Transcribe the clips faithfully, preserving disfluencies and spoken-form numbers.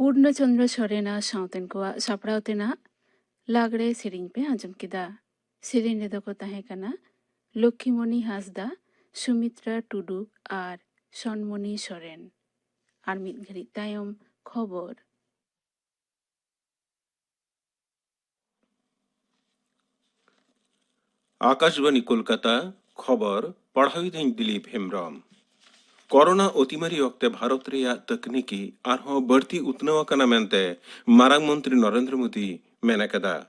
ᱯᱩᱨᱱᱚ ᱪᱚᱱᱫᱨᱚ ᱥᱚᱨᱮᱱᱟᱜ ᱥᱟᱶᱛᱮᱱ ᱠᱚᱣᱟᱜ ᱥᱟᱯᱲᱟᱣ ᱛᱮᱱᱟᱜ ᱞᱟᱜᱽᱲᱮ ᱥᱮᱨᱮᱧ ᱯᱮ ᱟᱸᱡᱚᱢ ᱠᱮᱫᱟ᱾ ᱥᱮᱨᱮᱧ ᱨᱮᱫᱚ ᱠᱚ ᱛᱟᱦᱮᱸ ᱠᱟᱱᱟ ᱞᱚᱠᱠᱷᱤᱢᱚᱱᱤ ᱦᱟᱸᱥᱫᱟ, ᱥᱩᱢᱤᱛᱨᱟ ᱴᱩᱰᱩ ᱟᱨ ᱥᱚᱱᱢᱚᱱᱤ ᱥᱚᱨᱮᱱ᱾ ᱟᱨ ᱢᱤᱫ ᱜᱷᱟᱹᱲᱤᱡ ᱛᱟᱭᱚᱢ ᱠᱷᱚᱵᱚᱨ᱾ ᱟᱠᱟᱥᱵᱟᱱᱤ ᱠᱳᱞᱠᱟᱛᱟ, ᱠᱷᱚᱵᱚᱨ ᱯᱟᱲᱦᱟᱣᱤᱫᱟᱹᱧ ᱫᱤᱞᱤᱯ ᱦᱮᱢᱵᱨᱚᱢ᱾ ᱠᱚᱨᱳᱱᱟ ᱚᱛᱤᱢᱟᱨᱤ ᱚᱠᱛᱮ ᱵᱷᱟᱨᱚᱛ ᱨᱮᱭᱟᱜ ᱛᱟᱹᱠᱱᱤᱠᱤ ᱟᱨᱦᱚᱸ ᱵᱟᱹᱲᱛᱤ ᱩᱛᱱᱟᱹᱣ ᱟᱠᱟᱱᱟ ᱢᱮᱱᱛᱮ ᱢᱟᱨᱟᱝ ᱢᱚᱱᱛᱨᱤ ᱱᱚᱨᱮᱱᱫᱨᱚ ᱢᱳᱫᱤ ᱢᱮᱱ ᱟᱠᱟᱫᱟ᱾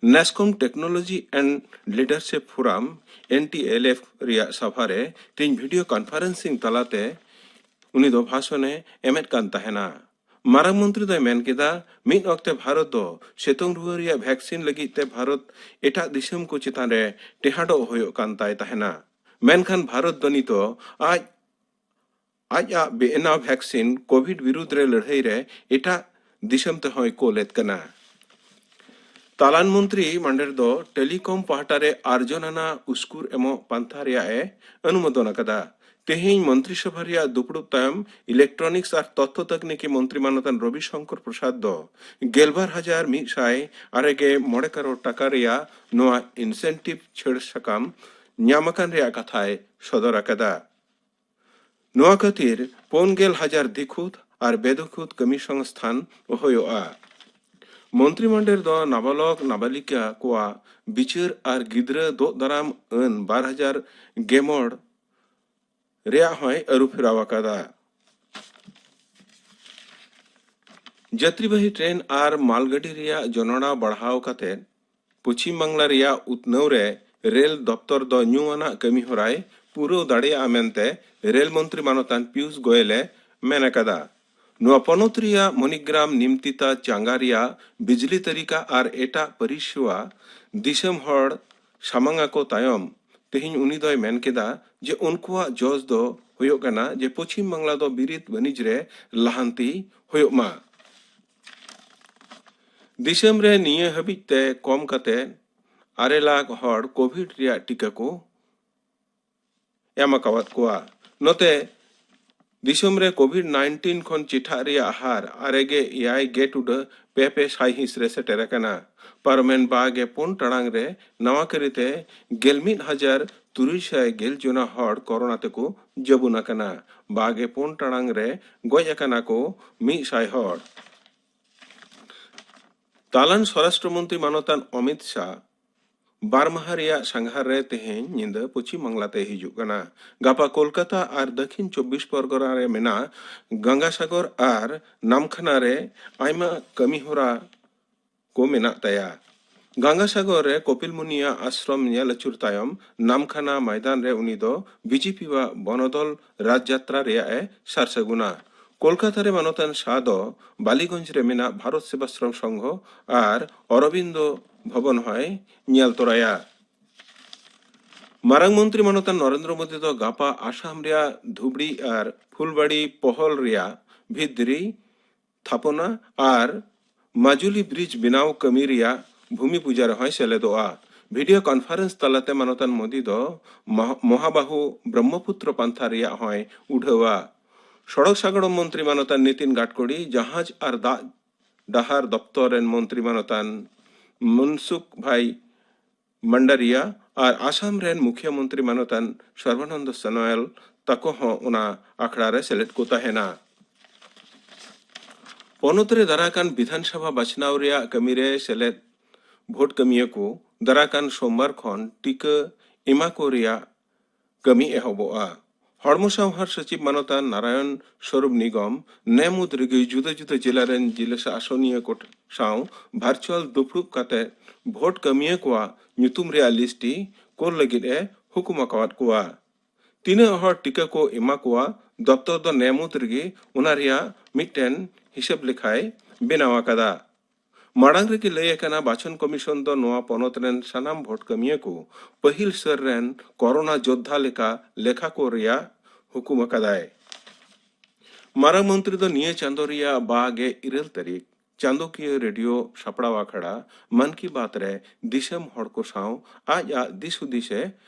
NASSCOM Technology and Leadership Forum, NTLF, ᱨᱮᱭᱟᱜ ᱥᱟᱵᱷᱟ ᱨᱮ ᱛᱮᱦᱮᱧ ᱵᱷᱤᱰᱤᱭᱳ ᱠᱚᱱᱯᱷᱟᱨᱮᱱᱥᱤᱝ ᱛᱟᱞᱟᱛᱮ ᱩᱱᱤ ᱫᱚ ᱵᱷᱟᱥᱚᱱᱮ ᱮᱢᱮᱫ ᱠᱟᱱ ᱛᱟᱦᱮᱱᱟ᱾ ᱢᱟᱨᱟᱝ ᱢᱚᱱᱛᱨᱤ ᱫᱚᱭ ᱢᱮᱱ ᱠᱮᱫᱟ, ᱢᱤᱫ ᱚᱠᱛᱮ ᱵᱷᱟᱨᱚᱛ ᱫᱚ ᱥᱤᱛᱩᱝ ᱨᱩᱣᱟᱹ ᱨᱮᱭᱟᱜ ᱵᱷᱮᱠᱥᱤᱱ ᱞᱟᱹᱜᱤᱫ ᱛᱮ ᱵᱷᱟᱨᱚᱛ ᱮᱴᱟᱜ ᱫᱤᱥᱚᱢ ᱠᱚ ᱪᱮᱛᱟᱱ ᱨᱮ ᱴᱮᱦᱟᱸᱰᱚᱜ ᱦᱩᱭᱩᱜ ᱠᱟᱱ ᱛᱟᱭ ᱛᱟᱦᱮᱱᱟ᱾ ᱢᱮᱱᱠᱷᱟᱱ ᱵᱷᱟᱨᱚᱛ ᱫᱚ ᱱᱤᱛᱚᱜ ᱟᱡ, ᱟᱡᱟᱜ ᱵᱮᱱᱟᱣ ᱵᱷᱮᱠᱥᱤᱱ ᱠᱳᱵᱷᱤᱰ ᱵᱤᱨᱩᱫᱽ ᱨᱮ ᱞᱟᱹᱲᱦᱟᱹᱭ ᱨᱮ ᱮᱴᱟᱜ ᱫᱤᱥᱚᱢ ᱛᱮᱦᱚᱸᱭ ᱠᱳᱞᱮᱫ ᱠᱟᱱᱟ᱾ ᱛᱟᱞᱟᱱ ᱢᱚᱱᱛᱨᱤ ᱢᱟᱱᱰᱮᱨ ᱫᱚ ᱴᱮᱞᱤᱠᱚᱢ ᱯᱟᱦᱴᱟ ᱨᱮ ᱟᱨᱡᱚᱱ ᱟᱱᱟᱜ ᱩᱥᱠᱩᱨ ᱮᱢᱚᱜ ᱯᱟᱱᱛᱷᱟ ᱨᱮᱭᱟᱜ ᱮ ᱚᱱᱩᱢᱳᱫᱚᱱ ᱟᱠᱟᱫᱟ᱾ ᱛᱮᱦᱮᱧ ᱢᱚᱱᱛᱨᱤ ᱥᱚᱵᱷᱟ ᱨᱮᱭᱟᱜ ᱫᱩᱯᱲᱩᱵ ᱛᱟᱭᱚᱢ ᱤᱞᱮᱠᱴᱨᱚᱱᱤᱠᱥ ᱟᱨ ᱛᱚᱛᱛᱷᱚ ᱛᱟᱠᱱᱤᱠᱤ ᱢᱚᱱᱛᱨᱤ ᱢᱟᱱᱚᱛᱟᱱ ᱨᱚᱵᱤ ᱥᱚᱝᱠᱚᱨ ᱯᱨᱚᱥᱟᱫᱽ ᱫᱚ ᱜᱮᱞᱵᱟᱨ ᱦᱟᱡᱟᱨ ᱢᱤᱫ ᱥᱟᱭ ᱟᱨᱮ ᱜᱮ ᱢᱚᱬᱮ ᱠᱟᱨᱳᱲ ᱴᱟᱠᱟ ᱨᱮᱭᱟᱜ ᱱᱚᱣᱟ ᱤᱱᱥᱮᱱᱴᱤᱵᱷ ᱪᱷᱟᱹᱲ ᱥᱟᱠᱟᱢ ᱧᱟᱢ ᱟᱠᱟᱱ ᱨᱮᱭᱟᱜ ᱠᱟᱛᱷᱟᱭ ᱥᱚᱫᱚᱨ ᱟᱠᱟᱫᱟ᱾ ᱱᱚᱣᱟ ᱠᱷᱟᱹᱛᱤᱨ ᱯᱩᱱ ᱜᱮᱞ ᱦᱟᱡᱟᱨ ᱫᱤᱠᱷᱩᱛ ᱟᱨ ᱵᱮᱫᱤᱠᱷᱩᱛ ᱠᱟᱹᱢᱤ ᱥᱚᱝᱥᱛᱷᱟᱱ ᱦᱩᱭᱩᱜᱼᱟ᱾ ᱢᱚᱱᱛᱨᱤ ᱢᱚᱱᱰᱚᱞ ᱫᱚ ᱱᱟᱵᱟᱞᱚᱠ ᱱᱟᱵᱟᱞᱤᱠᱟ ᱠᱚᱣᱟᱜ ᱵᱤᱪᱟᱹᱨ ᱟᱨ ᱜᱤᱫᱽᱨᱟᱹ ᱫᱳᱜ ᱫᱟᱨᱟᱢ ᱟᱹᱱ ᱵᱟᱨ ᱦᱟᱡᱟᱨ ᱜᱮᱢᱚᱬ ᱨᱮᱭᱟᱜ ᱦᱚᱸᱭ ᱟᱹᱨᱩ ᱯᱷᱮᱨᱟᱣ ᱟᱠᱟᱫᱟ᱾ ᱡᱟᱛᱨᱤᱵᱟᱦᱤ ᱴᱨᱮᱱ ᱟᱨ ᱢᱟᱞᱜᱟᱹᱰᱤ ᱨᱮᱭᱟᱜ ᱡᱚᱱᱚᱲᱟᱣ ᱵᱟᱲᱦᱟᱣ ᱠᱟᱛᱮ ᱯᱚᱪᱷᱤᱢ ᱵᱟᱝᱞᱟ ᱨᱮᱭᱟᱜ ᱩᱛᱱᱟᱹᱣ ᱨᱮ ᱨᱮᱞ ᱫᱚᱯᱛᱚᱨ ᱫᱚ ᱧᱩᱢ ᱟᱱᱟᱜ ᱠᱟᱹᱢᱤ ᱦᱚᱨᱟᱭ ᱯᱩᱨᱟᱹᱣ ᱫᱟᱲᱮᱭᱟᱜᱼᱟ ᱢᱮᱱᱛᱮ ᱨᱮᱞ ᱢᱚᱱᱛᱨᱤ ᱢᱟᱱᱚᱛᱟᱱ ᱯᱤᱭᱩᱥ ᱜᱳᱭᱮᱞ ᱮ ᱢᱮᱱ ᱟᱠᱟᱫᱟ᱾ ᱱᱚᱣᱟ ᱯᱚᱱᱚᱛ ᱨᱮᱭᱟᱜ ᱢᱚᱱᱤᱜᱨᱟᱢ ᱱᱤᱢᱛᱤᱛᱟ ᱪᱟᱸᱜᱟ ᱨᱮᱭᱟᱜ ᱵᱤᱡᱽᱞᱤ ᱛᱟᱹᱨᱤᱠᱟ ᱟᱨ ᱮᱴᱟᱜ ᱯᱚᱨᱤᱥᱮᱵᱟ ᱫᱤᱥᱚᱢ ᱦᱚᱲ ᱥᱟᱢᱟᱝ ᱟᱠᱚ ᱛᱟᱭᱚᱢ, ᱛᱮᱦᱮᱧ ᱩᱱᱤ ᱫᱚᱭ ᱢᱮᱱ ᱠᱮᱫᱟ ᱡᱮ ᱩᱱᱠᱩᱣᱟᱜ ᱡᱚᱥ ᱫᱚ ᱦᱩᱭᱩᱜ ᱠᱟᱱᱟ ᱡᱮ ᱯᱚᱪᱷᱤᱢ ᱵᱟᱝᱞᱟ ᱫᱚ ᱵᱤᱨᱤᱫ ᱵᱟᱹᱱᱤᱡᱽ ᱨᱮ ᱞᱟᱦᱟᱱᱛᱤ ᱦᱩᱭᱩᱜ ᱢᱟ᱾ ᱫᱤᱥᱚᱢ ᱨᱮ ᱱᱤᱭᱟᱹ ᱦᱟᱹᱵᱤᱡ ᱛᱮ ᱠᱚᱢ ᱠᱟᱛᱮ ᱟᱨᱮ ᱞᱟᱠᱷ ᱦᱚᱲ ᱠᱳᱵᱷᱤᱰ ᱨᱮᱭᱟᱜ ᱴᱤᱠᱟᱹ ᱠᱚ ᱮᱢ ᱟᱠᱟᱣᱟᱫ ᱠᱚᱣᱟ᱾ ᱱᱚᱛᱮ ᱫᱤᱥᱚᱢ ᱨᱮ ᱠᱳᱵᱷᱤᱰ ᱱᱟᱭᱤᱱᱴᱤᱱ ᱠᱷᱚᱱ ᱪᱮᱴᱷᱟᱜ ᱨᱮᱭᱟᱜ ᱦᱟᱨ ᱟᱨᱮ ᱜᱮ ᱮᱭᱟᱭ ᱜᱮ ᱴᱩᱰᱟᱹ ᱯᱮ ᱯᱮ ᱥᱟᱭᱦᱤᱸᱥ ᱨᱮ ᱥᱮᱴᱮᱨ ᱟᱠᱟᱱᱟ᱾ ᱯᱟᱨᱚᱢᱮᱱ ᱵᱟᱜᱮ ᱯᱩᱱ ᱴᱟᱲᱟᱝ ᱨᱮ ᱱᱟᱣᱟ ᱠᱟᱹᱨᱤᱛᱮ ᱜᱮᱞ ᱢᱤᱫ ᱦᱟᱡᱟᱨ ᱛᱩᱨᱩᱭ ᱥᱟᱭ ᱜᱮᱞ ᱡᱚᱱᱟ ᱦᱚᱲ ᱠᱳᱨᱳᱱᱟ ᱛᱮᱠᱚ ᱡᱟᱹᱵᱩᱱ ᱟᱠᱟᱱᱟ᱾ ᱵᱟᱜᱮ ᱯᱩᱱ ᱴᱟᱲᱟᱝ ᱨᱮ ᱜᱚᱡ ᱟᱠᱟᱱᱟ ᱠᱚ ᱢᱤᱫ ᱥᱟᱭ ᱦᱚᱲ᱾ ᱛᱟᱞᱟᱱ ᱥᱚᱨᱟᱥᱴᱨᱚ ᱢᱚᱱᱛᱨᱤ ᱢᱟᱱᱚᱛᱟᱱ ᱚᱢᱤᱛ ᱥᱟᱦ ᱵᱟᱨ ᱢᱟᱦᱟ ᱨᱮᱭᱟᱜ ᱥᱟᱸᱜᱷᱟᱨ ᱨᱮ ᱛᱮᱦᱮᱧ ᱧᱤᱫᱟᱹ ᱯᱚᱪᱷᱤᱢ ᱵᱟᱝᱞᱟ ᱛᱮᱭ ᱦᱤᱡᱩᱜ ᱠᱟᱱᱟ᱾ ᱜᱟᱯᱟ ᱠᱳᱞᱠᱟᱛᱟ ᱟᱨ ᱫᱟᱹᱠᱷᱤᱱ ᱪᱚᱵᱵᱤᱥ ᱯᱚᱨᱜᱚᱱᱟ ᱨᱮ ᱢᱮᱱᱟᱜ ᱜᱟᱝᱜᱟᱥᱟᱜᱚᱨ ᱟᱨ ᱱᱟᱢᱠᱷᱟᱱᱟ ᱨᱮ ᱟᱭᱢᱟ ᱠᱟᱹᱢᱤ ᱦᱚᱨᱟ ᱠᱚ ᱢᱮᱱᱟᱜ ᱛᱟᱭᱟ᱾ ᱜᱟᱝᱜᱟᱥᱟᱜᱚᱨ ᱨᱮ ᱠᱚᱯᱤᱞ ᱢᱩᱱᱤᱭᱟᱜ ᱟᱥᱨᱚᱢ ᱧᱮᱞ ᱟᱹᱪᱩᱨ ᱛᱟᱭᱚᱢ ᱱᱟᱢᱠᱷᱟᱱᱟ ᱢᱚᱭᱫᱟᱱ ᱨᱮ ᱩᱱᱤ ᱫᱚ ᱵᱤᱡᱮᱯᱤ ᱣᱟᱜ ᱵᱚᱱᱚᱫᱚᱞ ᱨᱟᱡᱽ ᱡᱟᱛᱨᱟ ᱨᱮᱭᱟᱜ ᱮ ᱥᱟᱨ ᱥᱟᱹᱜᱩᱱᱟ᱾ ᱠᱳᱞᱠᱟᱛᱟ ᱨᱮ ᱢᱟᱱᱚᱛᱟᱱ ᱥᱟᱦ ᱫᱚ ᱵᱟᱞᱤᱜᱚᱸᱡᱽ ᱨᱮ ᱢᱮᱱᱟᱜ ᱵᱷᱟᱨᱚᱛ ᱥᱮᱵᱟᱥᱨᱚᱢ ᱥᱚᱝᱜᱷᱚ ᱟᱨ ᱚᱨᱚᱵᱤᱱᱫᱚ ᱵᱷᱚᱵᱚᱱ ᱦᱚᱸᱭ ᱧᱮᱞ ᱛᱚᱨᱟᱭᱟ᱾ ᱢᱟᱨᱟᱝ ᱢᱚᱱᱛᱨᱤ ᱢᱟᱱᱚᱛᱟᱱ ᱱᱚᱨᱮᱱᱫᱨᱚ ᱢᱳᱫᱤ ᱫᱚ ᱜᱟᱯᱟ ᱟᱥᱟᱢ ᱨᱮᱭᱟᱜ ᱫᱷᱩᱵᱽᱲᱤ ᱟᱨ ᱯᱷᱩᱞᱵᱟᱲᱤ ᱯᱚᱦᱚᱞ ᱨᱮᱭᱟᱜ ᱵᱷᱤᱛᱨᱤ ᱛᱷᱟᱯᱚᱱᱟ ᱟᱨ ᱢᱟᱡᱩᱞᱤ ᱵᱨᱤᱡᱽ ᱵᱮᱱᱟᱣ ᱠᱟᱹᱢᱤ ᱨᱮᱭᱟᱜ ᱵᱷᱩᱢᱤ ᱯᱩᱡᱟ ᱨᱮᱦᱚᱸᱭ ᱥᱮᱞᱮᱫᱚᱜᱼᱟ᱾ ᱵᱷᱤᱰᱤᱭᱳ ᱠᱚᱱᱯᱷᱟᱨᱮᱱᱥ ᱛᱟᱞᱟᱛᱮ ᱢᱟᱱᱚᱛᱟᱱ ᱢᱳᱫᱤ ᱫᱚ ᱢᱚᱦᱟ-, ᱢᱚᱦᱟᱵᱟᱦᱩ ᱵᱨᱚᱦᱢᱚᱯᱩᱛᱨᱚ ᱯᱟᱱᱛᱷᱟ ᱨᱮᱭᱟᱜ ᱦᱚᱸᱭ ᱩᱰᱷᱟᱹᱣᱟ᱾ ᱥᱚᱲᱚᱠ ᱥᱟᱜᱟᱲᱚᱢ ᱢᱚᱱᱛᱨᱤ ᱢᱟᱱᱚᱛᱟᱱ ᱱᱤᱛᱤᱱ ᱜᱟᱰᱠᱚᱲᱤ ᱡᱟᱦᱟᱡᱽ ᱟᱨ ᱫᱟᱜ ᱰᱟᱦᱟᱨ ᱫᱚᱯᱛᱚᱨ ᱨᱮᱱ ᱢᱚᱱᱛᱨᱤ ᱢᱟᱱᱚᱛᱟᱱ ᱢᱩᱱᱥᱩᱠ ᱵᱷᱟᱭ ᱢᱟᱱᱰᱟᱨᱤᱭᱟ ᱟᱨ ᱟᱥᱟᱢ ᱨᱮᱱ ᱢᱩᱠᱷᱤᱭᱟᱹ ᱢᱚᱱᱛᱨᱤ ᱢᱟᱱᱚᱛᱟᱱ ᱥᱚᱨᱵᱟᱱᱚᱱᱫ ᱥᱳᱱᱳᱣᱟᱞ ᱛᱟᱠᱚ ᱦᱚᱸ ᱚᱱᱟ ᱟᱠᱷᱲᱟ ᱨᱮ ᱥᱮᱞᱮᱫ ᱠᱚ ᱛᱟᱦᱮᱱᱟ᱾ ᱯᱚᱱᱚᱛ ᱨᱮ ᱫᱟᱨᱟᱠᱟᱱ ᱵᱤᱫᱷᱟᱱ ᱥᱚᱵᱷᱟ ᱵᱟᱪᱷᱱᱟᱣ ᱨᱮᱭᱟᱜ ᱠᱟᱹᱢᱤ ᱨᱮ ᱥᱮᱞᱮᱫ ᱵᱷᱳᱴ ᱠᱟᱹᱢᱤᱭᱟᱹ ᱠᱚ ᱫᱟᱨᱟᱠᱟᱱ ᱥᱳᱢᱵᱟᱨ ᱠᱷᱚᱱ ᱴᱤᱠᱟᱹ ᱮᱢᱟ ᱠᱚ ᱨᱮᱭᱟᱜ ᱠᱟᱹᱢᱤ ᱮᱦᱚᱵᱚᱜᱼᱟ᱾ ᱦᱚᱲᱢᱚ ᱥᱟᱶᱦᱟᱨ ᱥᱚᱪᱤᱵᱽ ᱢᱟᱱᱚᱛᱟᱱ ᱱᱟᱨᱟᱭᱚᱱ ᱥᱚᱨᱩᱯ ᱱᱤᱜᱚᱢ ᱱᱮ ᱢᱩᱫᱽ ᱨᱮᱜᱮ ᱡᱩᱫᱟᱹ ᱡᱩᱫᱟᱹ ᱡᱮᱞᱟ ᱨᱮᱱ ᱡᱮᱞᱟ ᱥᱟᱥᱚᱱᱤᱭᱟᱹ ᱠᱚ ᱥᱟᱶ ᱵᱷᱟᱨᱪᱩᱣᱟᱞ ᱫᱩᱯᱲᱩᱵ ᱠᱟᱛᱮ ᱵᱷᱳᱴ ᱠᱟᱹᱢᱤᱭᱟᱹ ᱠᱚᱣᱟᱜ ᱧᱩᱛᱩᱢ ᱨᱮᱭᱟᱜ ᱞᱤᱥᱴ ᱠᱳᱞ ᱞᱟᱹᱜᱤᱫ ᱮ ᱦᱩᱠᱩᱢ ᱟᱠᱟᱣᱟᱫ ᱠᱚᱣᱟ᱾ ᱛᱤᱱᱟᱹᱜ ᱦᱚᱲ ᱴᱤᱠᱟᱹ ᱠᱚ ᱮᱢᱟ ᱠᱚᱣᱟ, ᱫᱚᱯᱛᱚᱨ ᱫᱚ ᱱᱮ ᱢᱩᱫᱽ ᱨᱮᱜᱮ ᱚᱱᱟ ᱨᱮᱭᱟᱜ ᱢᱤᱫᱴᱮᱱ ᱦᱤᱥᱟᱹᱵ ᱞᱮᱠᱷᱟᱭ ᱵᱮᱱᱟᱣ ᱟᱠᱟᱫᱟ᱾ ᱢᱟᱲᱟᱝ ᱨᱮᱜᱮ ᱞᱟᱹᱭ ᱟᱠᱟᱱᱟ, ᱵᱟᱪᱷᱚᱱ ᱠᱚᱢᱤᱥᱚᱱ ᱫᱚ ᱱᱚᱣᱟ ᱯᱚᱱᱚᱛ ᱨᱮᱱ ᱥᱟᱱᱟᱢ ᱵᱷᱳᱴ ᱠᱟᱹᱢᱤᱭᱟᱹ ᱠᱚ ᱯᱟᱹᱦᱤᱞ ᱥᱟᱹᱨ ᱨᱮᱱ ᱠᱳᱨᱳᱱᱟ ᱡᱳᱫᱽᱫᱷᱟ ᱞᱮᱠᱟ ᱞᱮᱠᱷᱟ ᱠᱚ ᱨᱮᱭᱟᱜ ᱦᱩᱠᱩᱢ ᱟᱠᱟᱫᱟᱭ᱾ ᱢᱟᱨᱟᱝ ᱢᱚᱱᱛᱨᱤ ᱫᱚ ᱱᱤᱭᱟᱹ ᱪᱟᱸᱫᱚ ᱨᱮᱭᱟᱜ ᱵᱟᱜᱮ ᱤᱨᱟᱹᱞ ᱛᱟᱹᱨᱤᱠᱷ ᱪᱟᱸᱫᱚᱠᱤᱭᱟᱹ ᱨᱮᱰᱤᱭᱳ ᱥᱟᱯᱲᱟᱣ ᱟᱠᱷᱲᱟ ᱢᱟᱱ ᱠᱤ ᱵᱟᱛ ᱨᱮ ᱫᱤᱥᱚᱢ ᱦᱚᱲ ᱠᱚ ᱥᱟᱶ ᱟᱡ ᱟᱜ ᱫᱤᱥ ᱦᱩᱫᱤᱥ ᱮ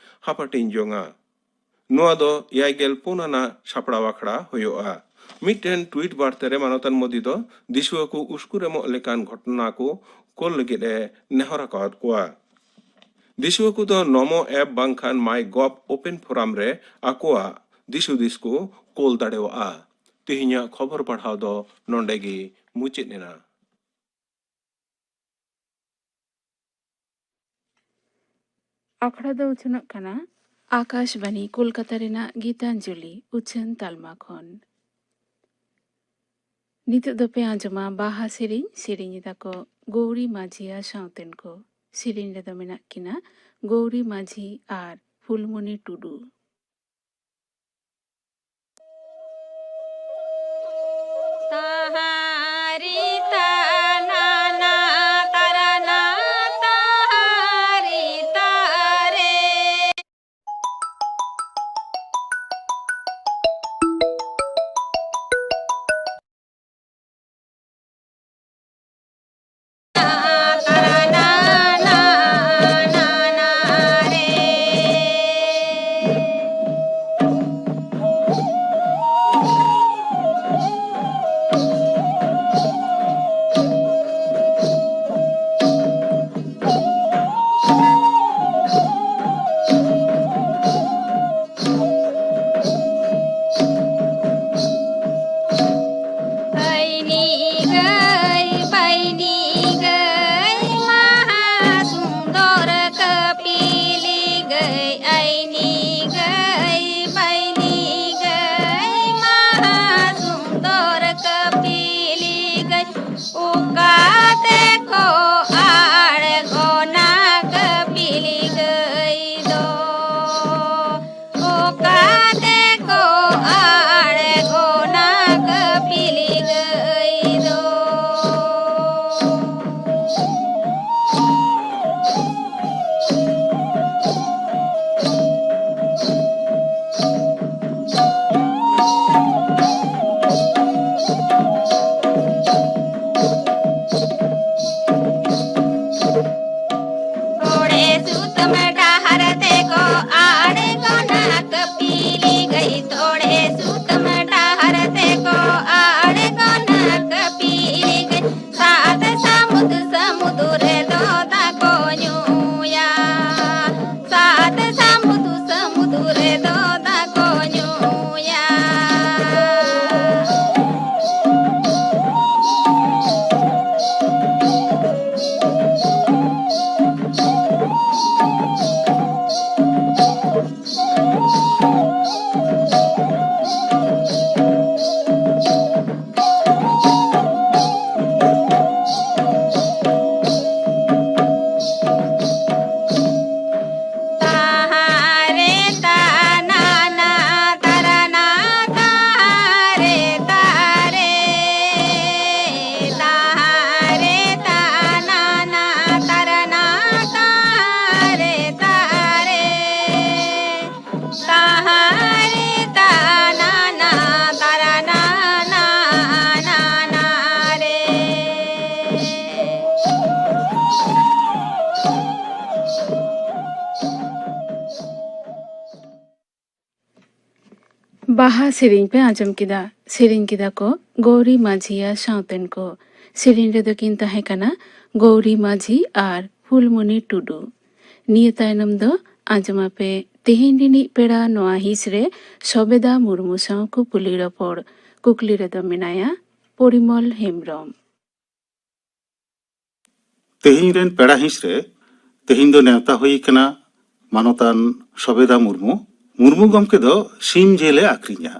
ᱦᱟᱯᱟᱴᱤᱧ ᱡᱚᱝᱟ᱾ ᱱᱚᱣᱟ ᱫᱚ ᱮᱭᱟᱭ ᱜᱮᱞ ᱯᱩᱱ ᱟᱱᱟᱜ ᱥᱟᱯᱲᱟᱣ ᱟᱠᱷᱲᱟ ᱦᱩᱭᱩᱜᱼᱟ᱾ ᱢᱤᱫᱴᱮᱱ ᱴᱩᱭᱤᱴ ᱵᱟᱨᱛᱟ ᱨᱮ ᱢᱟᱱᱚᱛᱟᱱ ᱢᱳᱫᱤ ᱫᱚ ᱫᱤᱥᱩᱣᱟᱹ ᱠᱚ ᱩᱥᱠᱩᱨ ᱮᱢᱚᱜ ᱞᱮᱠᱟᱱ ᱜᱷᱚᱴᱚᱱᱟ ᱠᱚ ᱠᱳᱞ ᱞᱟᱹᱜᱤᱫ ᱮ ᱱᱮᱦᱚᱨ ᱟᱠᱟᱣᱟᱫ ᱠᱚᱣᱟ᱾ ᱫᱤᱥᱩᱣᱟᱹ ᱠᱚᱫᱚ ᱱᱚᱢᱚ ᱮᱯ ᱵᱟᱝᱠᱷᱟᱱ ᱢᱟᱭ ᱜᱚᱵᱷ ᱳᱯᱮᱱ ᱯᱷᱳᱨᱟᱢ ᱨᱮ ᱟᱠᱚᱣᱟᱜ ᱫᱤᱥ ᱦᱩᱫᱤᱥ ᱠᱚ ᱠᱳᱞ ᱫᱟᱲᱮᱣᱟᱜᱼᱟ᱾ ᱛᱮᱦᱮᱧᱟᱜ ᱠᱷᱚᱵᱚᱨ ᱯᱟᱲᱦᱟᱣ ᱫᱚ ᱱᱚᱰᱮ ᱜᱮ ᱢᱩᱪᱟᱹᱫ ᱮᱱᱟ᱾ ᱟᱠᱷᱲᱟ ᱫᱚ ᱩᱪᱷᱟᱹᱱᱚᱜ ᱠᱟᱱᱟ ᱟᱠᱟᱥᱵᱟᱱᱤ ᱠᱳᱞᱠᱟᱛᱟ ᱨᱮᱱᱟᱜ ᱜᱤᱛᱟᱧᱡᱚᱞᱤ ᱩᱪᱷᱟᱹᱱ ᱛᱟᱞᱢᱟ ᱠᱷᱚᱱ᱾ ᱱᱤᱛᱚᱜ ᱫᱚᱯᱮ ᱟᱸᱡᱚᱢᱟ ᱵᱟᱦᱟ ᱥᱮᱨᱮᱧ, ᱥᱮᱨᱮᱧ ᱮᱫᱟ ᱠᱚ ᱜᱳᱣᱨᱤ ᱢᱟᱹᱡᱷᱤ ᱟᱨ ᱥᱟᱶᱛᱮᱱ ᱠᱚ᱾ ᱥᱮᱨᱮᱧ ᱨᱮᱫᱚ ᱢᱮᱱᱟᱜ ᱠᱤᱱᱟ ᱜᱳᱣᱨᱤ ᱢᱟᱹᱡᱷᱤ ᱟᱨ ᱯᱷᱩᱞᱢᱚᱱᱤ ᱴᱩᱰᱩ᱾ ᱛᱟᱦᱟᱨᱤ ᱛᱟᱱᱟᱱᱟ ᱛᱟᱨᱟᱱᱟ ᱛᱟᱦᱟᱨᱤ ᱛᱟᱨᱮ᱾ ᱟᱭᱱᱤ ᱜᱟᱹᱭ ᱵᱟᱭᱱᱤ ᱜᱟᱹᱭ ᱢᱟᱦᱟ ᱥᱩᱱᱫᱚᱨ ᱠᱟᱹᱯᱤᱞᱤ ᱜᱟᱹᱭ, ᱟᱭᱱᱤ ᱜᱟᱹᱭ ᱵᱟᱭᱱᱤ ᱜᱟᱹᱭ ᱢᱟᱦᱟ ᱥᱩᱱᱫᱚᱨ ᱠᱟᱹᱯᱤᱞᱤ ᱜᱟᱹᱭ᱾ ᱚᱠᱟ ᱛᱮᱠᱚ ᱟᱬᱜᱚᱱᱟ ᱠᱟᱹᱯᱤᱞᱤ ᱜᱟᱹᱭ ᱫᱚ? ᱚᱠᱟ ᱛᱮᱠᱚ ᱟᱬᱜᱚᱱᱟ ᱠᱟᱹᱯᱤᱞᱤ ᱜᱟᱹᱭ ᱫᱚ? ᱵᱟᱦᱟ ᱥᱮᱨᱮᱧ ᱯᱮ ᱟᱸᱡᱚᱢ ᱠᱮᱫᱟ᱾ ᱥᱮᱨᱮᱧ ᱠᱮᱫᱟ ᱠᱚ ᱜᱳᱣᱨᱤ ᱢᱟᱹᱡᱷᱤᱭᱟ ᱥᱟᱶᱛᱮᱱ ᱠᱚ᱾ ᱥᱮᱨᱮᱧ ᱨᱮᱫᱚ ᱠᱤᱱ ᱛᱟᱦᱮᱸ ᱠᱟᱱᱟ ᱜᱳᱣᱨᱤ ᱢᱟᱹᱡᱷᱤ ᱟᱨ ᱯᱷᱩᱞᱢᱚᱱᱤ ᱴᱩᱰᱩ᱾ ᱱᱤᱭᱟᱹ ᱛᱟᱭᱱᱚᱢ ᱫᱚ ᱟᱸᱡᱚᱢ ᱟᱯᱮ ᱛᱮᱦᱮᱧ ᱨᱤᱱᱤᱡ ᱯᱮᱲᱟ ᱱᱚᱣᱟ ᱦᱤᱸᱥ ᱨᱮ ᱥᱚᱵᱮᱫᱟ ᱢᱩᱨᱢᱩ ᱥᱟᱶ ᱠᱩᱯᱩᱞᱤ ᱨᱚᱯᱚᱲ᱾ ᱠᱩᱠᱞᱤ ᱨᱮᱫᱚ ᱢᱮᱱᱟᱭᱟ ᱯᱚᱨᱤᱢᱚᱞ ᱦᱮᱢᱵᱽᱨᱚᱢ᱾ ᱛᱮᱦᱮᱧ ᱨᱮᱱ ᱯᱮᱲᱟ ᱦᱤᱸᱥ ᱨᱮ ᱛᱮᱦᱮᱧ ᱫᱚ ᱱᱮᱣᱛᱟ ᱦᱩᱭ ᱠᱟᱱᱟ ᱢᱟᱱᱚᱛᱟᱱ ᱥᱚᱵᱮᱫᱟ ᱢᱩᱨᱢᱩ᱾ ᱢᱩᱨᱢᱩ ᱜᱚᱢᱠᱮ ᱫᱚ ᱥᱤᱢ ᱡᱤᱞ ᱮ ᱟᱠᱷᱨᱤᱧᱟ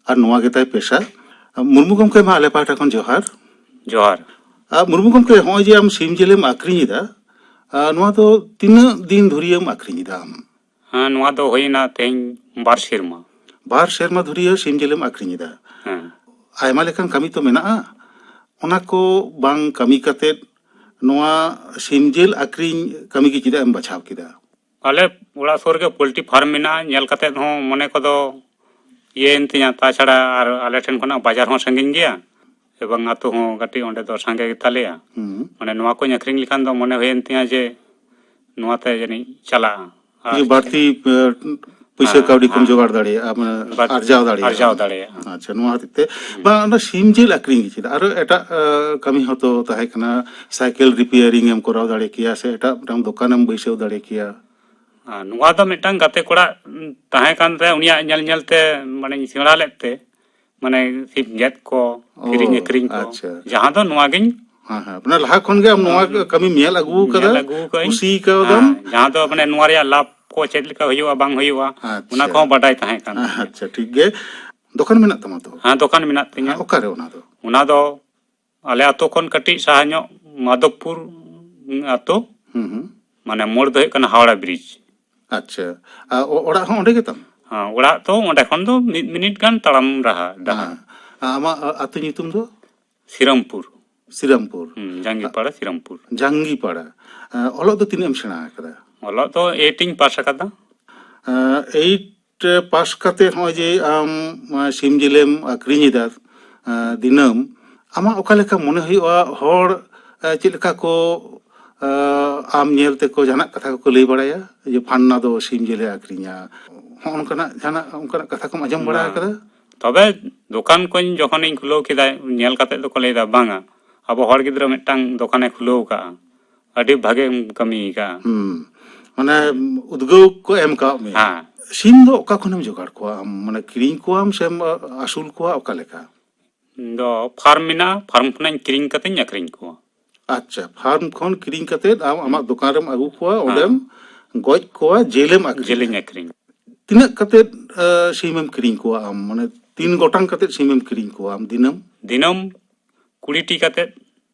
ᱟᱨ ᱱᱚᱣᱟ ᱜᱮᱛᱟᱭ ᱯᱮᱥᱟ᱾ ᱢᱩᱨᱢᱩ ᱜᱚᱢᱠᱮ, ᱢᱟ ᱟᱞᱮ ᱯᱟᱦᱴᱟ ᱠᱷᱚᱱ ᱡᱚᱦᱟᱨ᱾ ᱡᱚᱦᱟᱨ᱾ ᱟᱨ ᱢᱩᱨᱢᱩ ᱜᱚᱢᱠᱮ, ᱦᱚᱸᱜᱼᱚᱭ ᱡᱮ ᱟᱢ ᱥᱤᱢ ᱡᱤᱞᱮᱢ ᱟᱠᱷᱨᱤᱧ ᱮᱫᱟ, ᱟᱨ ᱱᱚᱣᱟ ᱫᱚ ᱛᱤᱱᱟᱹᱜ ᱫᱤᱱ ᱫᱷᱩᱨᱤᱭᱟᱹᱢ ᱟᱠᱷᱨᱤᱧ ᱮᱫᱟ ᱟᱢ? ᱦᱮᱸ, ᱱᱚᱣᱟ ᱫᱚ ᱦᱩᱭᱱᱟ ᱛᱮᱦᱮᱧ ᱵᱟᱨ ᱥᱮᱨᱢᱟ᱾ ᱵᱟᱨ ᱥᱮᱨᱢᱟ ᱫᱷᱩᱨᱤᱭᱟᱹ ᱥᱤᱢ ᱡᱤᱞᱮᱢ ᱟᱠᱷᱨᱤᱧ ᱮᱫᱟ᱾ ᱦᱮᱸ᱾ ᱟᱭᱢᱟ ᱞᱮᱠᱟᱱ ᱠᱟᱹᱢᱤ ᱛᱚ ᱢᱮᱱᱟᱜᱼᱟ, ᱚᱱᱟ ᱠᱚ ᱵᱟᱝ ᱠᱟᱹᱢᱤ ᱠᱟᱛᱮᱫ ᱱᱚᱣᱟ ᱥᱤᱢ ᱡᱤᱞ ᱟᱠᱷᱨᱤᱧ ᱠᱟᱹᱢᱤ ᱜᱮ ᱪᱮᱫᱟᱜ ᱮᱢ ᱵᱟᱪᱷᱟᱣ ᱠᱮᱫᱟ? ᱟᱞᱮ ᱚᱲᱟᱜ ᱥᱩᱨ ᱨᱮᱜᱮ ᱯᱳᱞᱴᱨᱤ ᱯᱷᱟᱨᱢ ᱢᱮᱱᱟᱜᱼᱟ, ᱧᱮᱞ ᱠᱟᱛᱮᱫ ᱦᱚᱸ ᱢᱚᱱᱮ ᱠᱚᱫᱚ ᱤᱭᱟᱹᱭᱮᱱ ᱛᱤᱧᱟᱹ᱾ ᱛᱟᱪᱷᱟᱲᱟ ᱟᱨ ᱟᱞᱮ ᱴᱷᱮᱱ ᱠᱷᱚᱱᱟᱜ ᱵᱟᱡᱟᱨ ᱦᱚᱸ ᱥᱟᱺᱜᱤᱧ ᱜᱮᱭᱟ, ᱮᱵᱚᱝ ᱟᱹᱛᱩ ᱦᱚᱸ ᱠᱟᱹᱴᱤᱡ ᱚᱸᱰᱮ ᱫᱚ ᱥᱟᱸᱜᱮ ᱜᱮᱛᱟᱞᱮᱭᱟ᱾ ᱦᱩᱸ᱾ ᱢᱟᱱᱮ ᱱᱚᱣᱟ ᱠᱚᱧ ᱟᱹᱠᱷᱨᱤᱧ ᱞᱮᱠᱷᱟᱱ ᱫᱚ ᱢᱚᱱᱮ ᱦᱩᱭᱮᱱ ᱛᱤᱧᱟᱹ ᱡᱮ ᱱᱚᱣᱟᱛᱮ ᱡᱟᱹᱱᱤᱡ ᱪᱟᱞᱟᱜᱼᱟ᱾ ᱟᱨ ᱠᱤᱪᱷᱩ ᱵᱟᱹᱲᱛᱤ, ᱮ, ᱯᱩᱭᱥᱟᱹ ᱦᱮᱸ, ᱠᱟᱹᱣᱰᱤ ᱠᱚᱢ ᱦᱮᱸ᱾ ᱡᱚᱜᱟᱲ ᱫᱟᱲᱮᱭᱟᱜᱼᱟ, ᱢᱟᱱᱮ ᱵᱟᱹᱲᱛᱤ ᱟᱨᱡᱟᱣ ᱫᱟᱲᱮᱭᱟᱜᱼᱟ᱾ ᱟᱨᱡᱟᱣ ᱫᱟᱲᱮᱭᱟᱜᱼᱟ᱾ ᱟᱪᱪᱷᱟ, ᱱᱚᱣᱟ ᱦᱚᱛᱮᱡ ᱛᱮ᱾ ᱦᱩᱸ᱾ ᱵᱟᱝ, ᱚᱱᱟ ᱥᱤᱢ ᱡᱤᱞ ᱟᱹᱠᱷᱨᱤᱧ ᱜᱮ ᱪᱮᱫᱟᱜ? ᱟᱨᱚ ᱮᱴᱟᱜ, ᱮ, ᱠᱟᱹᱢᱤ ᱦᱚᱸᱛᱚ ᱛᱟᱦᱮᱸ ᱠᱟᱱᱟ, ᱥᱟᱭᱠᱮᱞ ᱨᱤᱯᱮᱭᱟᱨᱤᱝ ᱮᱢ ᱠᱚᱨᱟᱣ ᱫᱟᱲᱮ ᱠᱮᱭᱟ ᱥᱮ ᱮᱴᱟᱜ ᱢᱤᱫᱴᱟᱝ ᱫᱚᱠᱟᱱᱮᱢ ᱵᱟᱹᱭᱥᱟᱹᱣ ᱫᱟᱲᱮ ᱠᱮᱭᱟ᱾ ᱟᱨ ᱱᱚᱣᱟ ᱫᱚ ᱢᱤᱫᱴᱟᱝ ᱜᱟᱛᱮ ᱠᱚᱲᱟ ᱛᱟᱦᱮᱸ ᱠᱟᱱ ᱛᱟᱭᱟ, ᱩᱱᱤᱭᱟᱜ ᱧᱮᱞ ᱧᱮᱞ ᱛᱮ ᱢᱟᱱᱮᱧ ᱥᱮᱬᱟ ᱞᱮᱫ ᱛᱮ, ᱢᱟᱱᱮ ᱥᱤᱢ ᱜᱮᱫ ᱠᱚ, ᱚ, ᱠᱤᱨᱤᱧ ᱟᱹᱠᱷᱨᱤᱧ ᱠᱚ, ᱟᱪᱪᱷᱟ᱾ ᱡᱟᱦᱟᱸ ᱫᱚ ᱱᱚᱣᱟ ᱜᱤᱧ ᱦᱮᱸ, ᱦᱮᱸ᱾ ᱢᱟᱱᱮ ᱞᱟᱦᱟ ᱠᱷᱚᱱ ᱜᱮ ᱟᱢ ᱱᱚᱣᱟ ᱦᱮᱸ, ᱠᱟᱹᱢᱤᱢ ᱧᱮᱞ ᱟᱹᱜᱩ ᱠᱟᱫᱟ, ᱧᱮᱞ ᱟᱹᱜᱩ ᱠᱟᱜ ᱟᱹᱧ᱾ ᱠᱩᱥᱤ ᱠᱟᱣᱫᱟᱢ᱾ ᱦᱮᱸ, ᱡᱟᱦᱟᱸ ᱫᱚ ᱢᱟᱱᱮ ᱱᱚᱣᱟ ᱨᱮᱭᱟᱜ ᱞᱟᱵᱷ ᱠᱚ ᱪᱮᱫ ᱞᱮᱠᱟ ᱦᱩᱭᱩᱜᱼᱟ, ᱵᱟᱝ ᱦᱩᱭᱩᱜᱼᱟ, ᱟᱪᱪᱷᱟ᱾ ᱚᱱᱟ ᱠᱚᱦᱚᱸ ᱵᱟᱰᱟᱭ ᱛᱟᱦᱮᱸ ᱠᱟᱱ ᱛᱤᱧᱟ᱾ ᱟᱪᱪᱷᱟ, ᱴᱷᱤᱠ ᱜᱮ᱾ ᱫᱚᱠᱟᱱ ᱢᱮᱱᱟᱜ ᱛᱟᱢᱟ ᱛᱚ? ᱦᱮᱸ, ᱫᱚᱠᱟᱱ ᱢᱮᱱᱟᱜ ᱛᱤᱧᱟ᱾ ᱦᱮᱸ, ᱚᱠᱟᱨᱮ ᱚᱱᱟ ᱫᱚ? ᱚᱱᱟ ᱫᱚ ᱟᱞᱮ ᱟᱛᱳ ᱠᱷᱚᱱ ᱠᱟᱹᱴᱤᱡ ᱥᱟᱦᱟ ᱧᱚᱜ, ᱢᱟᱫᱷᱚᱵᱽᱯᱩᱨ ᱟᱛᱳ, ᱦᱩᱸ, ᱦᱩᱸ᱾ ᱢᱟᱱᱮ ᱢᱳᱲ ᱫᱚ ᱦᱩᱭᱩᱜ ᱠᱟᱱᱟ ᱦᱟᱣᱲᱟ ᱵᱨᱤᱡᱽ᱾ ᱟᱪᱪᱷᱟ, ᱟᱨ ᱚ-, ᱚᱲᱟᱜ ᱦᱚᱸ ᱚᱸᱰᱮ ᱜᱮ ᱛᱟᱢ? ᱦᱮᱸ, ᱚᱲᱟᱜ ᱫᱚ ᱚᱸᱰᱮ ᱠᱷᱚᱱ ᱫᱚ ᱢᱤᱫ ᱢᱤᱱᱤᱴ ᱜᱟᱱ ᱛᱟᱲᱟᱢ ᱨᱟᱦᱟ ᱰᱟᱦᱟᱨ᱾ ᱦᱮᱸ᱾ ᱟᱨ ᱟᱢᱟᱜ ᱟ-, ᱟᱹᱛᱩ ᱧᱩᱛᱩᱢ ᱫᱚ? ᱥᱤᱨᱟᱢᱯᱩᱨ᱾ ᱥᱤᱨᱟᱢᱯᱩᱨ᱾ ᱦᱩᱸ, ᱡᱟᱝᱜᱤᱯᱟᱲᱟ, ᱥᱤᱨᱟᱢᱯᱩᱨ᱾ ᱡᱟᱝᱜᱤᱯᱟᱲᱟ᱾ ᱮᱸ, ᱚᱞᱚᱜ ᱫᱚ ᱛᱤᱱᱟᱹᱜ ᱮᱢ ᱥᱮᱬᱟ ᱟᱠᱟᱫᱟ? ᱚᱞᱚᱜ ᱫᱚ ᱮᱭᱤᱴ ᱤᱧ ᱯᱟᱥ ᱟᱠᱟᱫᱟ᱾ ᱮᱸ, ᱮᱭᱤᱴ ᱯᱟᱥ ᱠᱟᱛᱮ ᱦᱚᱸᱜᱼᱚᱭ ᱡᱮ ᱟᱢ, ᱮᱸ, ᱥᱤᱢ ᱡᱤᱞᱮᱢ ᱟᱹᱠᱷᱨᱤᱧ ᱮᱫᱟ, ᱮᱸ, ᱫᱤᱱᱟᱹᱢ, ᱟᱢᱟᱜ ᱚᱠᱟ ᱞᱮᱠᱟ ᱢᱚᱱᱮ ᱦᱩᱭᱩᱜᱼᱟ? ᱦᱚᱲ, ᱮᱸ, ᱪᱮᱫ ᱞᱮᱠᱟ ᱠᱚ, ᱮᱸ, ᱟᱢ ᱧᱮᱞ ᱛᱮᱠᱚ ᱡᱟᱦᱟᱱᱟᱜ ᱠᱟᱛᱷᱟ ᱠᱚᱠᱚ ᱞᱟᱹᱭ ᱵᱟᱲᱟᱭᱟ ᱡᱮ ᱯᱷᱟᱱᱱᱟ ᱫᱚ ᱥᱤᱢ ᱡᱤᱞᱮ ᱟᱹᱠᱷᱨᱤᱧᱟ? ᱦᱚᱸᱜᱼᱚ ᱱᱚᱝᱠᱟᱱᱟᱜ ᱡᱟᱦᱟᱱᱟᱜ ᱚᱱᱠᱟᱱᱟᱜ ᱠᱟᱛᱷᱟ ᱠᱚᱢ ᱟᱸᱡᱚᱢ ᱵᱟᱲᱟ ᱵᱟᱝ᱾ ᱟᱠᱟᱫᱟ? ᱛᱚᱵᱮ ᱫᱚᱠᱟᱱ ᱠᱚᱧ ᱡᱚᱠᱷᱚᱱᱤᱧ ᱠᱷᱩᱞᱟᱹᱣ ᱠᱮᱫᱟ, ᱧᱮᱞ ᱠᱟᱛᱮ ᱫᱚᱠᱚ ᱞᱟᱹᱭᱫᱟ, "ᱵᱟᱝᱟ, ᱟᱵᱚ ᱦᱚᱲ ᱜᱤᱫᱽᱨᱟᱹ ᱢᱤᱫᱴᱟᱝ ᱫᱚᱠᱟᱱᱮ ᱠᱷᱩᱞᱟᱹᱣ ᱠᱟᱜᱼᱟ, ᱟᱹᱰᱤ ᱵᱷᱟᱜᱮᱢ ᱠᱟᱹᱢᱤ ᱠᱟᱜᱼᱟ᱾" ᱦᱩᱸ, ᱢᱟᱱᱮ ᱩᱫᱽᱜᱟᱹᱣ ᱠᱚ ᱮᱢ ᱠᱟᱣᱟᱫ ᱢᱮᱭᱟ᱾ ᱦᱮᱸ᱾ ᱥᱤᱢ ᱫᱚ ᱚᱠᱟ ᱠᱷᱚᱱᱮᱢ ᱡᱚᱜᱟᱲ ᱠᱚᱣᱟ ᱟᱢ? ᱢᱟᱱᱮ ᱠᱤᱨᱤᱧ ᱠᱚᱣᱟᱢ ᱥᱮᱢ ᱟᱹᱥᱩᱞ ᱠᱚᱣᱟ, ᱚᱠᱟ ᱞᱮᱠᱟ? ᱤᱧ ᱫᱚ ᱯᱷᱟᱨᱢ ᱢᱮᱱᱟᱜᱼᱟ, ᱯᱷᱟᱨᱢ ᱠᱷᱚᱱᱟᱜ ᱤᱧ ᱠᱤᱨᱤᱧ ᱠᱟᱛᱮᱧ ᱟᱹᱠᱷᱨᱤᱧ ᱠᱚᱣᱟ᱾ ᱟᱪᱪᱷᱟ, ᱯᱷᱟᱨᱢ ᱠᱷᱚᱱ ᱠᱤᱨᱤᱧ ᱠᱟᱛᱮ ᱟᱢ ᱟᱢᱟᱜ ᱫᱚᱠᱟᱱ ᱨᱮᱢ ᱟᱹᱜᱩ ᱠᱚᱣᱟ, ᱦᱮᱸ᱾ ᱚᱸᱰᱮᱢ ᱜᱚᱡ ᱠᱚᱣᱟ, ᱡᱤᱞᱮᱢ ᱟᱹᱠᱷᱨᱤᱧᱟ᱾ ᱡᱤᱞᱤᱧ ᱟᱹᱠᱷᱨᱤᱧ᱾ ᱛᱤᱱᱟᱹᱜ ᱠᱟᱛᱮ ᱥᱤᱢᱮᱢ ᱠᱤᱨᱤᱧ ᱠᱚᱣᱟ ᱟᱢ? ᱢᱟᱱᱮ ᱛᱤᱱ ᱜᱚᱴᱟᱝ ᱠᱟᱛᱮ ᱥᱤᱢᱮᱢ ᱠᱤᱨᱤᱧ ᱠᱚᱣᱟ ᱟᱢ ᱫᱤᱱᱟᱹᱢ? ᱫᱤᱱᱟᱹᱢ ᱠᱩᱲᱤ ᱴᱤ ᱠᱟᱛᱮ᱾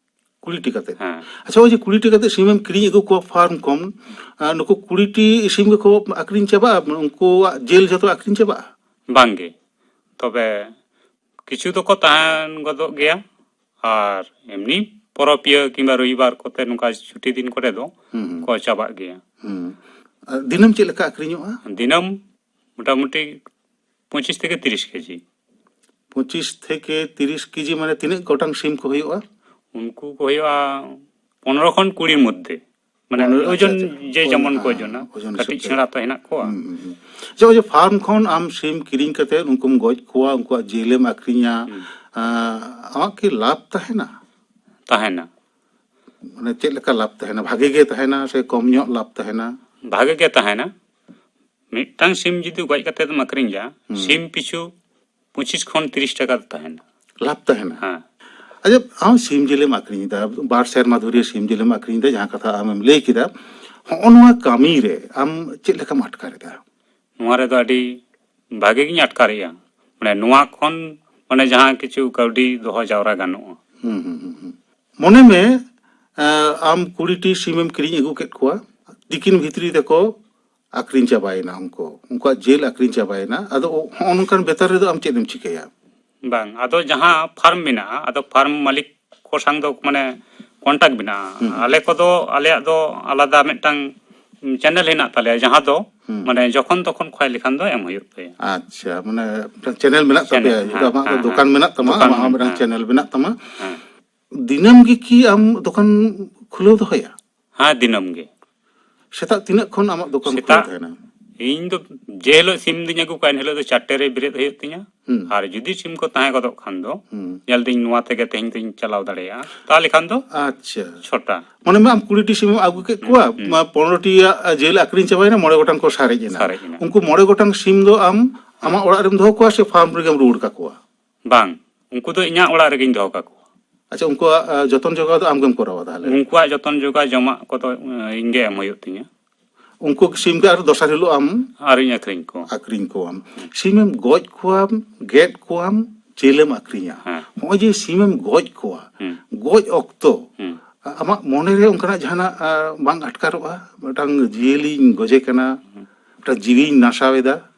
ᱠᱩᱲᱤ ᱴᱤ ᱠᱟᱛᱮ? ᱦᱮᱸ᱾ ᱟᱪᱪᱷᱟ, ᱚᱭ ᱡᱮ ᱠᱩᱲᱤ ᱴᱤ ᱠᱟᱛᱮ ᱥᱤᱢᱮᱢ ᱠᱤᱨᱤᱧ ᱟᱹᱜᱩ ᱠᱚᱣᱟ ᱯᱷᱟᱨᱢ ᱠᱷᱚᱱ, ᱟᱨ ᱱᱩᱠᱩ ᱠᱩᱲᱤ ᱴᱤ ᱥᱤᱢ ᱜᱮᱠᱚ ᱟᱹᱠᱷᱨᱤᱧ ᱪᱟᱵᱟᱜᱼᱟ? ᱩᱱᱠᱩᱣᱟᱜ ᱡᱤᱞ ᱡᱷᱚᱛᱚ ᱟᱹᱠᱷᱨᱤᱧ ᱪᱟᱵᱟᱜᱼᱟ? ᱵᱟᱝᱜᱮ, ᱛᱚᱵᱮ ᱠᱤᱪᱷᱩ ᱫᱚᱠᱚ ᱛᱟᱦᱮᱸ ᱜᱚᱫᱚᱜ ᱜᱮᱭᱟ, ᱟᱨ ᱮᱢᱱᱤ ᱯᱚᱨᱚᱵᱽ ᱯᱤᱭᱟᱹ ᱠᱤᱝᱵᱟ ᱨᱚᱵᱤᱵᱟᱨ ᱠᱚᱛᱮ ᱱᱚᱝᱠᱟ ᱪᱷᱩᱴᱤ ᱫᱤᱱ ᱠᱚᱨᱮ ᱫᱚ ᱦᱩᱸ, ᱦᱩᱸ᱾ ᱠᱚ ᱪᱟᱵᱟᱜ ᱜᱮᱭᱟ᱾ ᱦᱩᱸ᱾ ᱟᱨ ᱫᱤᱱᱟᱹᱢ ᱪᱮᱫ ᱞᱮᱠᱟ ᱟᱹᱠᱷᱨᱤᱧᱚᱜᱼᱟ? ᱫᱤᱱᱟᱹᱢ ᱢᱚᱴᱟᱢᱩᱴᱤ ᱯᱚᱸᱪᱤᱥ ᱛᱷᱮᱠᱮ ᱛᱤᱨᱤᱥ ᱠᱮᱡᱤ᱾ ᱯᱚᱸᱪᱤᱥ ᱛᱷᱮᱠᱮ ᱛᱤᱨᱤᱥ ᱠᱮᱡᱤ ᱢᱟᱱᱮ ᱛᱤᱱᱟᱹᱜ ᱜᱚᱴᱟᱝ ᱥᱤᱢ ᱠᱚ ᱦᱩᱭᱩᱜᱼᱟ? ᱩᱱᱠᱩ ᱠᱚ ᱦᱩᱭᱩᱜᱼᱟ ᱯᱚᱱᱨᱚ ᱠᱷᱚᱱ ᱠᱩᱲᱤ ᱢᱚᱫᱽᱫᱷᱮ᱾ ᱢᱟᱱᱮ ᱯᱚᱱᱨᱚ, ᱳᱡᱚᱱ ᱟᱪᱪᱷᱟ, ᱟᱪᱪᱷᱟ᱾ ᱡᱮ ᱳᱡᱚᱱ, ᱡᱮᱢᱚᱱ ᱠᱚ ᱦᱮᱸ, ᱳᱡᱚᱱᱟ᱾ ᱦᱮᱸ, ᱳᱡᱚᱱ ᱠᱟᱹᱴᱤᱡ ᱦᱤᱥᱟᱹᱵ ᱛᱮ᱾ ᱥᱮᱬᱟ ᱛᱚ ᱦᱮᱱᱟᱜ ᱠᱚᱣᱟ᱾ ᱦᱩᱸ, ᱦᱩᱸ, ᱦᱩᱸ᱾ ᱟᱪᱪᱷᱟ, ᱳᱭ ᱡᱮ ᱯᱷᱟᱨᱢ ᱠᱷᱚᱱ ᱟᱢ ᱥᱤᱢ ᱠᱤᱨᱤᱧ ᱠᱟᱛᱮ ᱩᱱᱠᱩᱢ ᱜᱚᱡ ᱠᱚᱣᱟ, ᱩᱱᱠᱩᱣᱟᱜ ᱡᱤᱞᱮᱢ ᱟᱹᱠᱷᱨᱤᱧᱟ, ᱦᱩᱸ᱾ ᱟᱸ, ᱟᱢᱟᱜ ᱠᱤ ᱞᱟᱵᱷ ᱛᱟᱦᱮᱱᱟ? ᱛᱟᱦᱮᱱᱟ᱾ ᱢᱟᱱᱮ ᱪᱮᱫ ᱞᱮᱠᱟ ᱞᱟᱵᱷ ᱛᱟᱦᱮᱱᱟ? ᱵᱷᱟᱜᱮ ᱜᱮ ᱛᱟᱦᱮᱱᱟ ᱥᱮ ᱠᱚᱢ ᱧᱚᱜ ᱞᱟᱵᱷ ᱛᱟᱦᱮᱱᱟ? ᱵᱷᱟᱜᱮ ᱜᱮ ᱛᱟᱦᱮᱱᱟ᱾ ᱢᱤᱫᱴᱟᱝ ᱥᱤᱢ ᱡᱩᱫᱤ ᱜᱚᱡ ᱠᱟᱛᱮ ᱮᱢ ᱟᱹᱠᱷᱨᱤᱧᱟ, ᱦᱩᱸ᱾ ᱥᱤᱢ ᱯᱤᱪᱷᱩ ᱯᱚᱸᱪᱤᱥ ᱠᱷᱚᱱ ᱛᱤᱨᱤᱥ ᱴᱟᱠᱟ ᱫᱚ ᱛᱟᱦᱮᱱᱟ᱾ ᱞᱟᱵᱷ ᱛᱟᱦᱮᱱᱟ? ᱦᱮᱸ᱾ ᱟᱪᱪᱷᱟ, ᱟᱢ ᱥᱤᱢ ᱡᱤᱞᱮᱢ ᱟᱹᱠᱷᱨᱤᱧ ᱮᱫᱟ, ᱵᱟᱨ ᱥᱮᱨᱢᱟ ᱫᱷᱩᱨᱤᱭᱟᱹ ᱥᱤᱢ ᱡᱤᱞᱮᱢ ᱟᱹᱠᱷᱨᱤᱧ ᱮᱫᱟ, ᱡᱟᱦᱟᱸ ᱠᱟᱛᱷᱟ ᱟᱢᱮᱢ ᱞᱟᱹᱭ ᱠᱮᱫᱟ, ᱦᱚᱸᱜᱼᱚ ᱱᱚᱣᱟ ᱠᱟᱹᱢᱤ ᱨᱮ ᱟᱢ ᱪᱮᱫ ᱞᱮᱠᱟᱢ ᱟᱴᱠᱟᱨ ᱮᱫᱟ? ᱱᱚᱣᱟ ᱨᱮᱫᱚ ᱟᱹᱰᱤ ᱵᱷᱟᱜᱮ ᱜᱤᱧ ᱟᱴᱠᱟᱨᱮᱜᱼᱟ᱾ ᱢᱟᱱᱮ ᱱᱚᱣᱟ ᱠᱷᱚᱱ ᱢᱟᱱᱮ ᱡᱟᱦᱟᱸ ᱠᱤᱪᱷᱩ ᱠᱟᱹᱣᱰᱤ ᱫᱚᱦᱚ ᱡᱟᱣᱨᱟ ᱜᱟᱱᱚᱜᱼᱟ᱾ ᱦᱩᱸ, ᱦᱩᱸ, ᱦᱩᱸ, ᱦᱩᱸ᱾ ᱢᱚᱱᱮ ᱢᱮ, ᱮᱸ, ᱟᱢ ᱠᱩᱲᱤ ᱴᱤ ᱥᱤᱢᱮᱢ ᱠᱤᱨᱤᱧ ᱟᱹᱜᱩ ᱠᱮᱫ ᱠᱚᱣᱟ, ᱛᱤᱠᱤᱱ ᱵᱷᱤᱛᱨᱤ ᱛᱮᱠᱚ ᱟᱹᱠᱷᱨᱤᱧ ᱪᱟᱵᱟᱭᱮᱱᱟ, ᱩᱱᱠᱩ, ᱩᱱᱠᱩᱣᱟᱜ ᱡᱤᱞ ᱟᱹᱠᱷᱨᱤᱧ ᱪᱟᱵᱟᱭᱮᱱᱟ᱾ ᱟᱫᱚ ᱦᱚᱸᱜᱼᱚ ᱱᱚᱝᱠᱟᱱ ᱵᱮᱯᱟᱨ ᱨᱮᱫᱚ ᱟᱢ ᱪᱮᱫ ᱮᱢ ᱪᱤᱠᱟᱹᱭᱟ? ᱵᱟᱝ, ᱟᱫᱚ ᱡᱟᱦᱟᱸ ᱯᱷᱟᱨᱢ ᱢᱮᱱᱟᱜᱼᱟ, ᱟᱫᱚ ᱯᱷᱟᱨᱢ ᱢᱟᱹᱞᱤᱠ ᱠᱚ ᱥᱟᱝ ᱫᱚ ᱢᱟᱱᱮ ᱠᱚᱱᱴᱟᱠᱴ ᱢᱮᱱᱟᱜᱼᱟ᱾ ᱦᱩᱸ᱾ ᱟᱞᱮ ᱠᱚᱫᱚ, ᱟᱞᱮᱭᱟᱜ ᱫᱚ ᱟᱞᱟᱫᱟ ᱢᱤᱫᱴᱟᱝ ᱪᱮᱱᱮᱞ ᱦᱮᱱᱟᱜ ᱛᱟᱞᱮᱭᱟ, ᱡᱟᱦᱟᱸ ᱫᱚ ᱦᱩᱸ᱾ ᱢᱟᱱᱮ ᱡᱚᱠᱷᱚᱱ ᱛᱚᱠᱷᱚᱱ ᱠᱷᱚᱭ ᱞᱮᱠᱷᱟᱱ ᱫᱚ ᱮᱢ ᱦᱩᱭᱩᱜ ᱛᱟᱭᱟ᱾ ᱟᱪᱪᱷᱟ, ᱢᱟᱱᱮ ᱢᱤᱫᱴᱟᱝ ᱪᱮᱱᱮᱞ ᱢᱮᱱᱟᱜ ᱪᱮᱱᱮᱞ, ᱛᱟᱯᱮᱭᱟ, ᱦᱮᱸ, ᱟᱢᱟᱜ ᱫᱚ ᱦᱮᱸ, ᱫᱚᱠᱟᱱ ᱦᱮᱸ᱾ ᱢᱮᱱᱟᱜ ᱛᱟᱢᱟ, ᱫᱚᱠᱟᱱ, ᱟᱢᱟᱜ ᱦᱚᱸ ᱢᱤᱫᱴᱟᱝ ᱦᱮᱸ᱾ ᱪᱮᱱᱮᱞ ᱢᱮᱱᱟᱜ ᱛᱟᱢᱟ᱾ ᱦᱮᱸ᱾ ᱫᱤᱱᱟᱹᱢ ᱜᱮ ᱠᱤ ᱟᱢ ᱫᱚᱠᱟᱱ ᱠᱷᱩᱞᱟᱹᱣ ᱫᱚᱦᱚᱭᱟ? ᱦᱮᱸ, ᱫᱤᱱᱟᱹᱢ ᱜᱮ᱾ ᱥᱮᱛᱟᱜ ᱛᱤᱱᱟᱹᱜ ᱠᱷᱚᱱ ᱟᱢᱟᱜ ᱫᱚᱠᱟᱱ ᱠᱷᱩᱞᱟᱹᱣ ᱥᱮᱛᱟᱜ ᱛᱟᱦᱮᱱᱟ? ᱤᱧ ᱫᱚ ᱡᱮ ᱦᱤᱞᱳᱜ ᱥᱤᱢ ᱫᱩᱧ ᱟᱹᱜᱩ ᱠᱚᱣᱟ, ᱮᱱ ᱦᱤᱞᱳᱜ ᱫᱚ ᱪᱟᱨᱴᱮ ᱨᱮ ᱵᱮᱨᱮᱫ ᱦᱩᱭᱩᱜ ᱛᱤᱧᱟ᱾ ᱦᱩᱸ᱾ ᱟᱨ ᱡᱩᱫᱤ ᱥᱤᱢ ᱠᱚ ᱛᱟᱦᱮᱸ ᱜᱚᱫᱚᱜ ᱠᱷᱟᱱ ᱫᱚ, ᱦᱩᱸ᱾ ᱧᱮᱞ ᱫᱟᱹᱧ ᱱᱚᱣᱟ ᱛᱮᱜᱮ ᱛᱮᱦᱮᱧ ᱫᱚᱧ ᱪᱟᱞᱟᱣ ᱫᱟᱲᱮᱭᱟᱜᱼᱟ, ᱛᱟᱦᱚᱞᱮ ᱠᱷᱟᱱ ᱫᱚ ᱟᱪᱪᱷᱟ᱾ ᱪᱷᱚᱴᱟ᱾ ᱢᱚᱱᱮ ᱢᱮ ᱟᱢ ᱠᱩᱲᱤ ᱴᱤ ᱥᱤᱢ ᱮᱢ ᱟᱹᱜᱩ ᱠᱮᱫ ᱠᱚᱣᱟ, ᱦᱩᱸ᱾ ᱢᱟ ᱯᱚᱱᱨᱚ ᱴᱤ ᱡᱤᱞ ᱟᱹᱠᱷᱨᱤᱧ ᱪᱟᱵᱟᱭᱮᱱᱟ, ᱢᱚᱬᱮ ᱜᱚᱴᱟᱝ ᱠᱚ ᱥᱟᱨᱮᱡ ᱮᱱᱟ᱾ ᱥᱟᱨᱮᱡ ᱮᱱᱟ᱾ ᱩᱱᱠᱩ ᱢᱚᱬᱮ ᱜᱚᱴᱟᱝ ᱥᱤᱢ ᱫᱚ ᱟᱢ ᱟᱢᱟᱜ ᱚᱲᱟᱜ ᱨᱮᱢ ᱫᱚᱦᱚ ᱠᱚᱣᱟ ᱥᱮ ᱯᱷᱟᱨᱢ ᱨᱮᱜᱮᱢ ᱨᱩᱣᱟᱹᱲ ᱠᱟᱠᱚᱣᱟ? ᱵᱟᱝ, ᱩᱱᱠᱩ ᱫᱚ ᱤᱧᱟᱹᱜ ᱚᱲᱟᱜ ᱨᱮᱜᱮᱧ ᱫᱚᱦᱚ ᱠᱟᱠᱚᱣᱟ᱾ ᱟᱪᱪᱷᱟ, ᱩᱱᱠᱩᱣᱟᱜ, ᱟ, ᱡᱚᱛᱚᱱ ᱡᱚᱜᱟᱣ ᱫᱚ ᱟᱢᱜᱮᱢ ᱠᱚᱨᱟᱣᱟ ᱛᱟᱦᱚᱞᱮ? ᱩᱱᱠᱩᱣᱟᱜ ᱡᱚᱛᱚᱱ ᱡᱚᱜᱟᱣ, ᱡᱚᱢᱟᱜ ᱠᱚᱫᱚ, ᱮ, ᱤᱧ ᱜᱮ ᱮᱢ ᱦᱩᱭᱩᱜ ᱛᱤᱧᱟ᱾ ᱩᱱᱠᱩ ᱥᱤᱢ ᱜᱮ ᱟᱨ ᱫᱚᱥᱟᱨ ᱦᱤᱞᱳᱜ ᱟᱢ ᱟᱨᱤᱧ ᱟᱹᱠᱷᱨᱤᱧ ᱠᱚᱣᱟ᱾ ᱟᱹᱠᱷᱨᱤᱧ ᱠᱚᱣᱟᱢ᱾ ᱥᱤᱢᱮᱢ ᱜᱚᱡ ᱠᱚᱣᱟᱢ, ᱜᱮᱫ ᱠᱚᱣᱟᱢ, ᱡᱤᱞᱮᱢ ᱟᱹᱠᱷᱨᱤᱧᱟ᱾ ᱦᱮᱸ᱾ ᱱᱚᱜᱼᱚᱭ ᱡᱮ ᱥᱤᱢᱮᱢ ᱜᱚᱡ ᱠᱚᱣᱟ, ᱦᱩᱸ᱾ ᱜᱚᱡ ᱚᱠᱛᱚ ᱦᱩᱸ᱾ ᱟ-, ᱟᱢᱟᱜ ᱢᱚᱱᱮᱨᱮ ᱚᱱᱠᱟᱱᱟᱜ ᱡᱟᱦᱟᱱᱟᱜ, ᱟ, ᱵᱟᱝ ᱟᱴᱠᱟᱨᱚᱜᱼᱟ? ᱢᱤᱫᱴᱟᱝ ᱡᱤᱭᱟᱹᱞᱤᱧ ᱜᱚᱡᱮ ᱠᱟᱱᱟ, ᱦᱩᱸ᱾ ᱢᱤᱫᱴᱟᱝ ᱡᱤᱣᱤᱧ ᱱᱟᱥᱟᱣ ᱮᱫᱟ᱾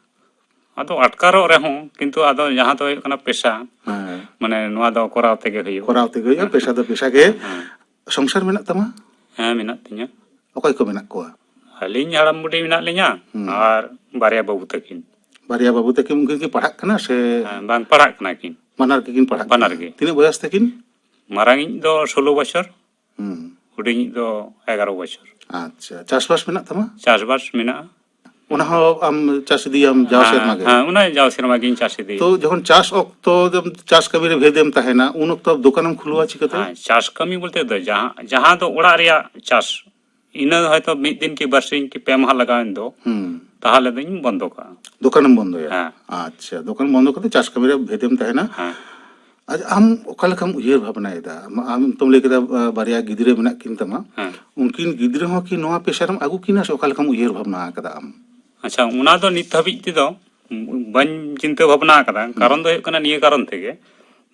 ᱟᱫᱚ ᱟᱴᱠᱟᱨᱚᱜ ᱨᱮᱦᱚᱸ, ᱠᱤᱱᱛᱩ ᱟᱫᱚ ᱡᱟᱦᱟᱸ ᱫᱚ ᱦᱩᱭᱩᱜ ᱠᱟᱱᱟ ᱯᱮᱥᱟ, ᱦᱮᱸ᱾ ᱢᱟᱱᱮ ᱱᱚᱣᱟ ᱫᱚ ᱠᱚᱨᱟᱣ ᱛᱮᱜᱮ ᱦᱩᱭᱩᱜᱼᱟ᱾ ᱠᱚᱨᱟᱣ ᱛᱮᱜᱮ ᱦᱩᱭᱩᱜᱼᱟ, ᱦᱮᱸ᱾ ᱯᱮᱥᱟ ᱫᱚ ᱯᱮᱥᱟ ᱜᱮ᱾ ᱦᱮᱸ᱾ ᱥᱚᱝᱥᱟᱨ ᱢᱮᱱᱟᱜ ᱛᱟᱢᱟ? ᱦᱮᱸ, ᱢᱮᱱᱟᱜ ᱛᱤᱧᱟ᱾ ᱚᱠᱚᱭ ᱠᱚ ᱢᱮᱱᱟᱜ ᱠᱚᱣᱟ? ᱟᱹᱞᱤᱧ ᱦᱟᱲᱟᱢ ᱵᱩᱰᱷᱤ ᱢᱮᱱᱟᱜ ᱞᱤᱧᱟ, ᱦᱩᱸ᱾ ᱟᱨ ᱵᱟᱨᱭᱟ ᱵᱟᱹᱵᱩ ᱛᱟᱹᱠᱤᱱ᱾ ᱵᱟᱨᱭᱟ ᱵᱟᱹᱵᱩ ᱛᱟᱹᱠᱤᱱ, ᱩᱱᱠᱤᱱ ᱠᱤᱱ ᱯᱟᱲᱦᱟᱜ ᱠᱟᱱᱟ ᱥᱮ? ᱦᱮᱸ, ᱵᱟᱝ, ᱯᱟᱲᱦᱟᱜ ᱠᱟᱱᱟ ᱠᱤᱱ᱾ ᱵᱟᱱᱟᱨ ᱜᱮᱠᱤᱱ ᱯᱟᱲᱦᱟᱜ ᱵᱟᱱᱟᱨ ᱠᱟᱱᱟ? ᱜᱮ᱾ ᱛᱤᱱᱟᱹᱜ ᱵᱚᱭᱚᱥ ᱛᱟᱹᱠᱤᱱ? ᱢᱟᱨᱟᱝᱤᱡ ᱫᱚ ᱥᱳᱞᱳ ᱵᱚᱪᱷᱚᱨ, ᱦᱩᱸ᱾ ᱦᱩᱰᱤᱧᱤᱡ ᱫᱚ ᱮᱜᱟᱨᱚ ᱵᱚᱪᱷᱚᱨ᱾ ᱟᱪᱪᱷᱟ, ᱪᱟᱥᱵᱟᱥ ᱢᱮᱱᱟᱜ ᱛᱟᱢᱟ? ᱪᱟᱥᱵᱟᱥ ᱢᱮᱱᱟᱜᱼᱟ᱾ ᱚᱱᱟ ᱦᱚᱸ ᱟᱢ ᱪᱟᱥ ᱤᱫᱤᱭᱟᱢ ᱡᱟᱣ ᱦᱮᱸ, ᱥᱮᱨᱢᱟ ᱜᱮ? ᱦᱮᱸ, ᱚᱱᱟ ᱡᱟᱣ ᱥᱮᱨᱢᱟ ᱜᱤᱧ ᱪᱟᱥ ᱤᱫᱤᱭᱟ᱾ ᱛᱚ, ᱡᱚᱠᱷᱚᱱ ᱪᱟᱥ ᱚᱠᱛᱚ ᱫᱚᱢ, ᱪᱟᱥ ᱠᱟᱹᱢᱤ ᱨᱮ ᱵᱷᱮᱫᱮᱢ ᱛᱟᱦᱮᱱᱟ, ᱩᱱ ᱚᱠᱛᱚ ᱫᱚᱠᱟᱱᱮᱢ ᱠᱷᱩᱞᱟᱹᱣᱟ ᱪᱤᱠᱟᱹᱛᱮ? ᱦᱮᱸ, ᱪᱟᱥ ᱠᱟᱹᱢᱤ ᱵᱚᱞᱛᱮ ᱫᱚ ᱡᱟᱦᱟᱸ, ᱡᱟᱦᱟᱸ ᱫᱚ ᱚᱲᱟᱜ ᱨᱮᱭᱟᱜ ᱪᱟᱥ, ᱤᱱᱟᱹ ᱦᱚᱭᱛᱚ ᱢᱤᱫ ᱫᱤᱱ ᱠᱤ ᱵᱟᱨᱥᱤᱧ ᱠᱤ ᱯᱮ ᱢᱟᱦᱟ ᱞᱟᱜᱟᱣᱮᱱ ᱫᱚ, ᱦᱩᱸ᱾ ᱛᱟᱦᱚᱞᱮ ᱫᱚᱧ ᱵᱚᱱᱫᱚ ᱠᱟᱜᱼᱟ᱾ ᱫᱚᱠᱟᱱᱮᱢ ᱵᱚᱱᱫᱚᱭᱟ? ᱦᱮᱸ᱾ ᱟᱪᱪᱷᱟ, ᱫᱚᱠᱟᱱ ᱵᱚᱱᱫᱚ ᱠᱟᱛᱮ ᱪᱟᱥ ᱠᱟᱹᱢᱤ ᱨᱮ ᱵᱷᱮᱫᱮᱢ ᱛᱟᱦᱮᱱᱟ᱾ ᱦᱮᱸ᱾ ᱟᱪᱪᱷᱟ, ᱟᱢ ᱚᱠᱟ ᱞᱮᱠᱟᱢ ᱩᱭᱦᱟᱹᱨ ᱵᱷᱟᱵᱽᱱᱟᱭᱮᱫᱟ? ᱟᱢ, ᱟᱢ ᱛᱚᱢ ᱞᱟᱹᱭ ᱠᱮᱫᱟ, ᱟ, ᱵᱟᱨᱭᱟ ᱜᱤᱫᱽᱨᱟᱹ ᱢᱮᱱᱟᱜ ᱠᱤᱱ ᱛᱟᱢᱟ, ᱦᱮᱸ᱾ ᱩᱱᱠᱤᱱ ᱜᱤᱫᱽᱨᱟᱹ ᱦᱚᱸ ᱠᱤ ᱱᱚᱣᱟ ᱯᱮᱥᱟ ᱨᱮᱢ ᱟᱹᱜᱩ ᱠᱤᱱᱟ ᱥᱮ ᱚᱠᱟ ᱞᱮᱠᱟᱢ ᱩᱭᱦᱟᱹᱨ ᱵᱷᱟᱵᱽᱱᱟ ᱟᱠᱟᱫᱟ ᱟᱢ? ᱟᱪᱪᱷᱟ, ᱚᱱᱟ ᱫᱚ ᱱᱤᱛ ᱦᱟᱹᱵᱤᱡ ᱛᱮᱫᱚ ᱵᱟᱹᱧ ᱪᱤᱱᱛᱟᱹ ᱵᱷᱟᱵᱽᱱᱟ ᱟᱠᱟᱫᱟ᱾ ᱦᱩᱸ᱾ ᱠᱟᱨᱚᱱ ᱫᱚ ᱦᱩᱭᱩᱜ ᱠᱟᱱᱟ ᱱᱤᱭᱟᱹ ᱠᱟᱨᱚᱱ ᱛᱮᱜᱮ,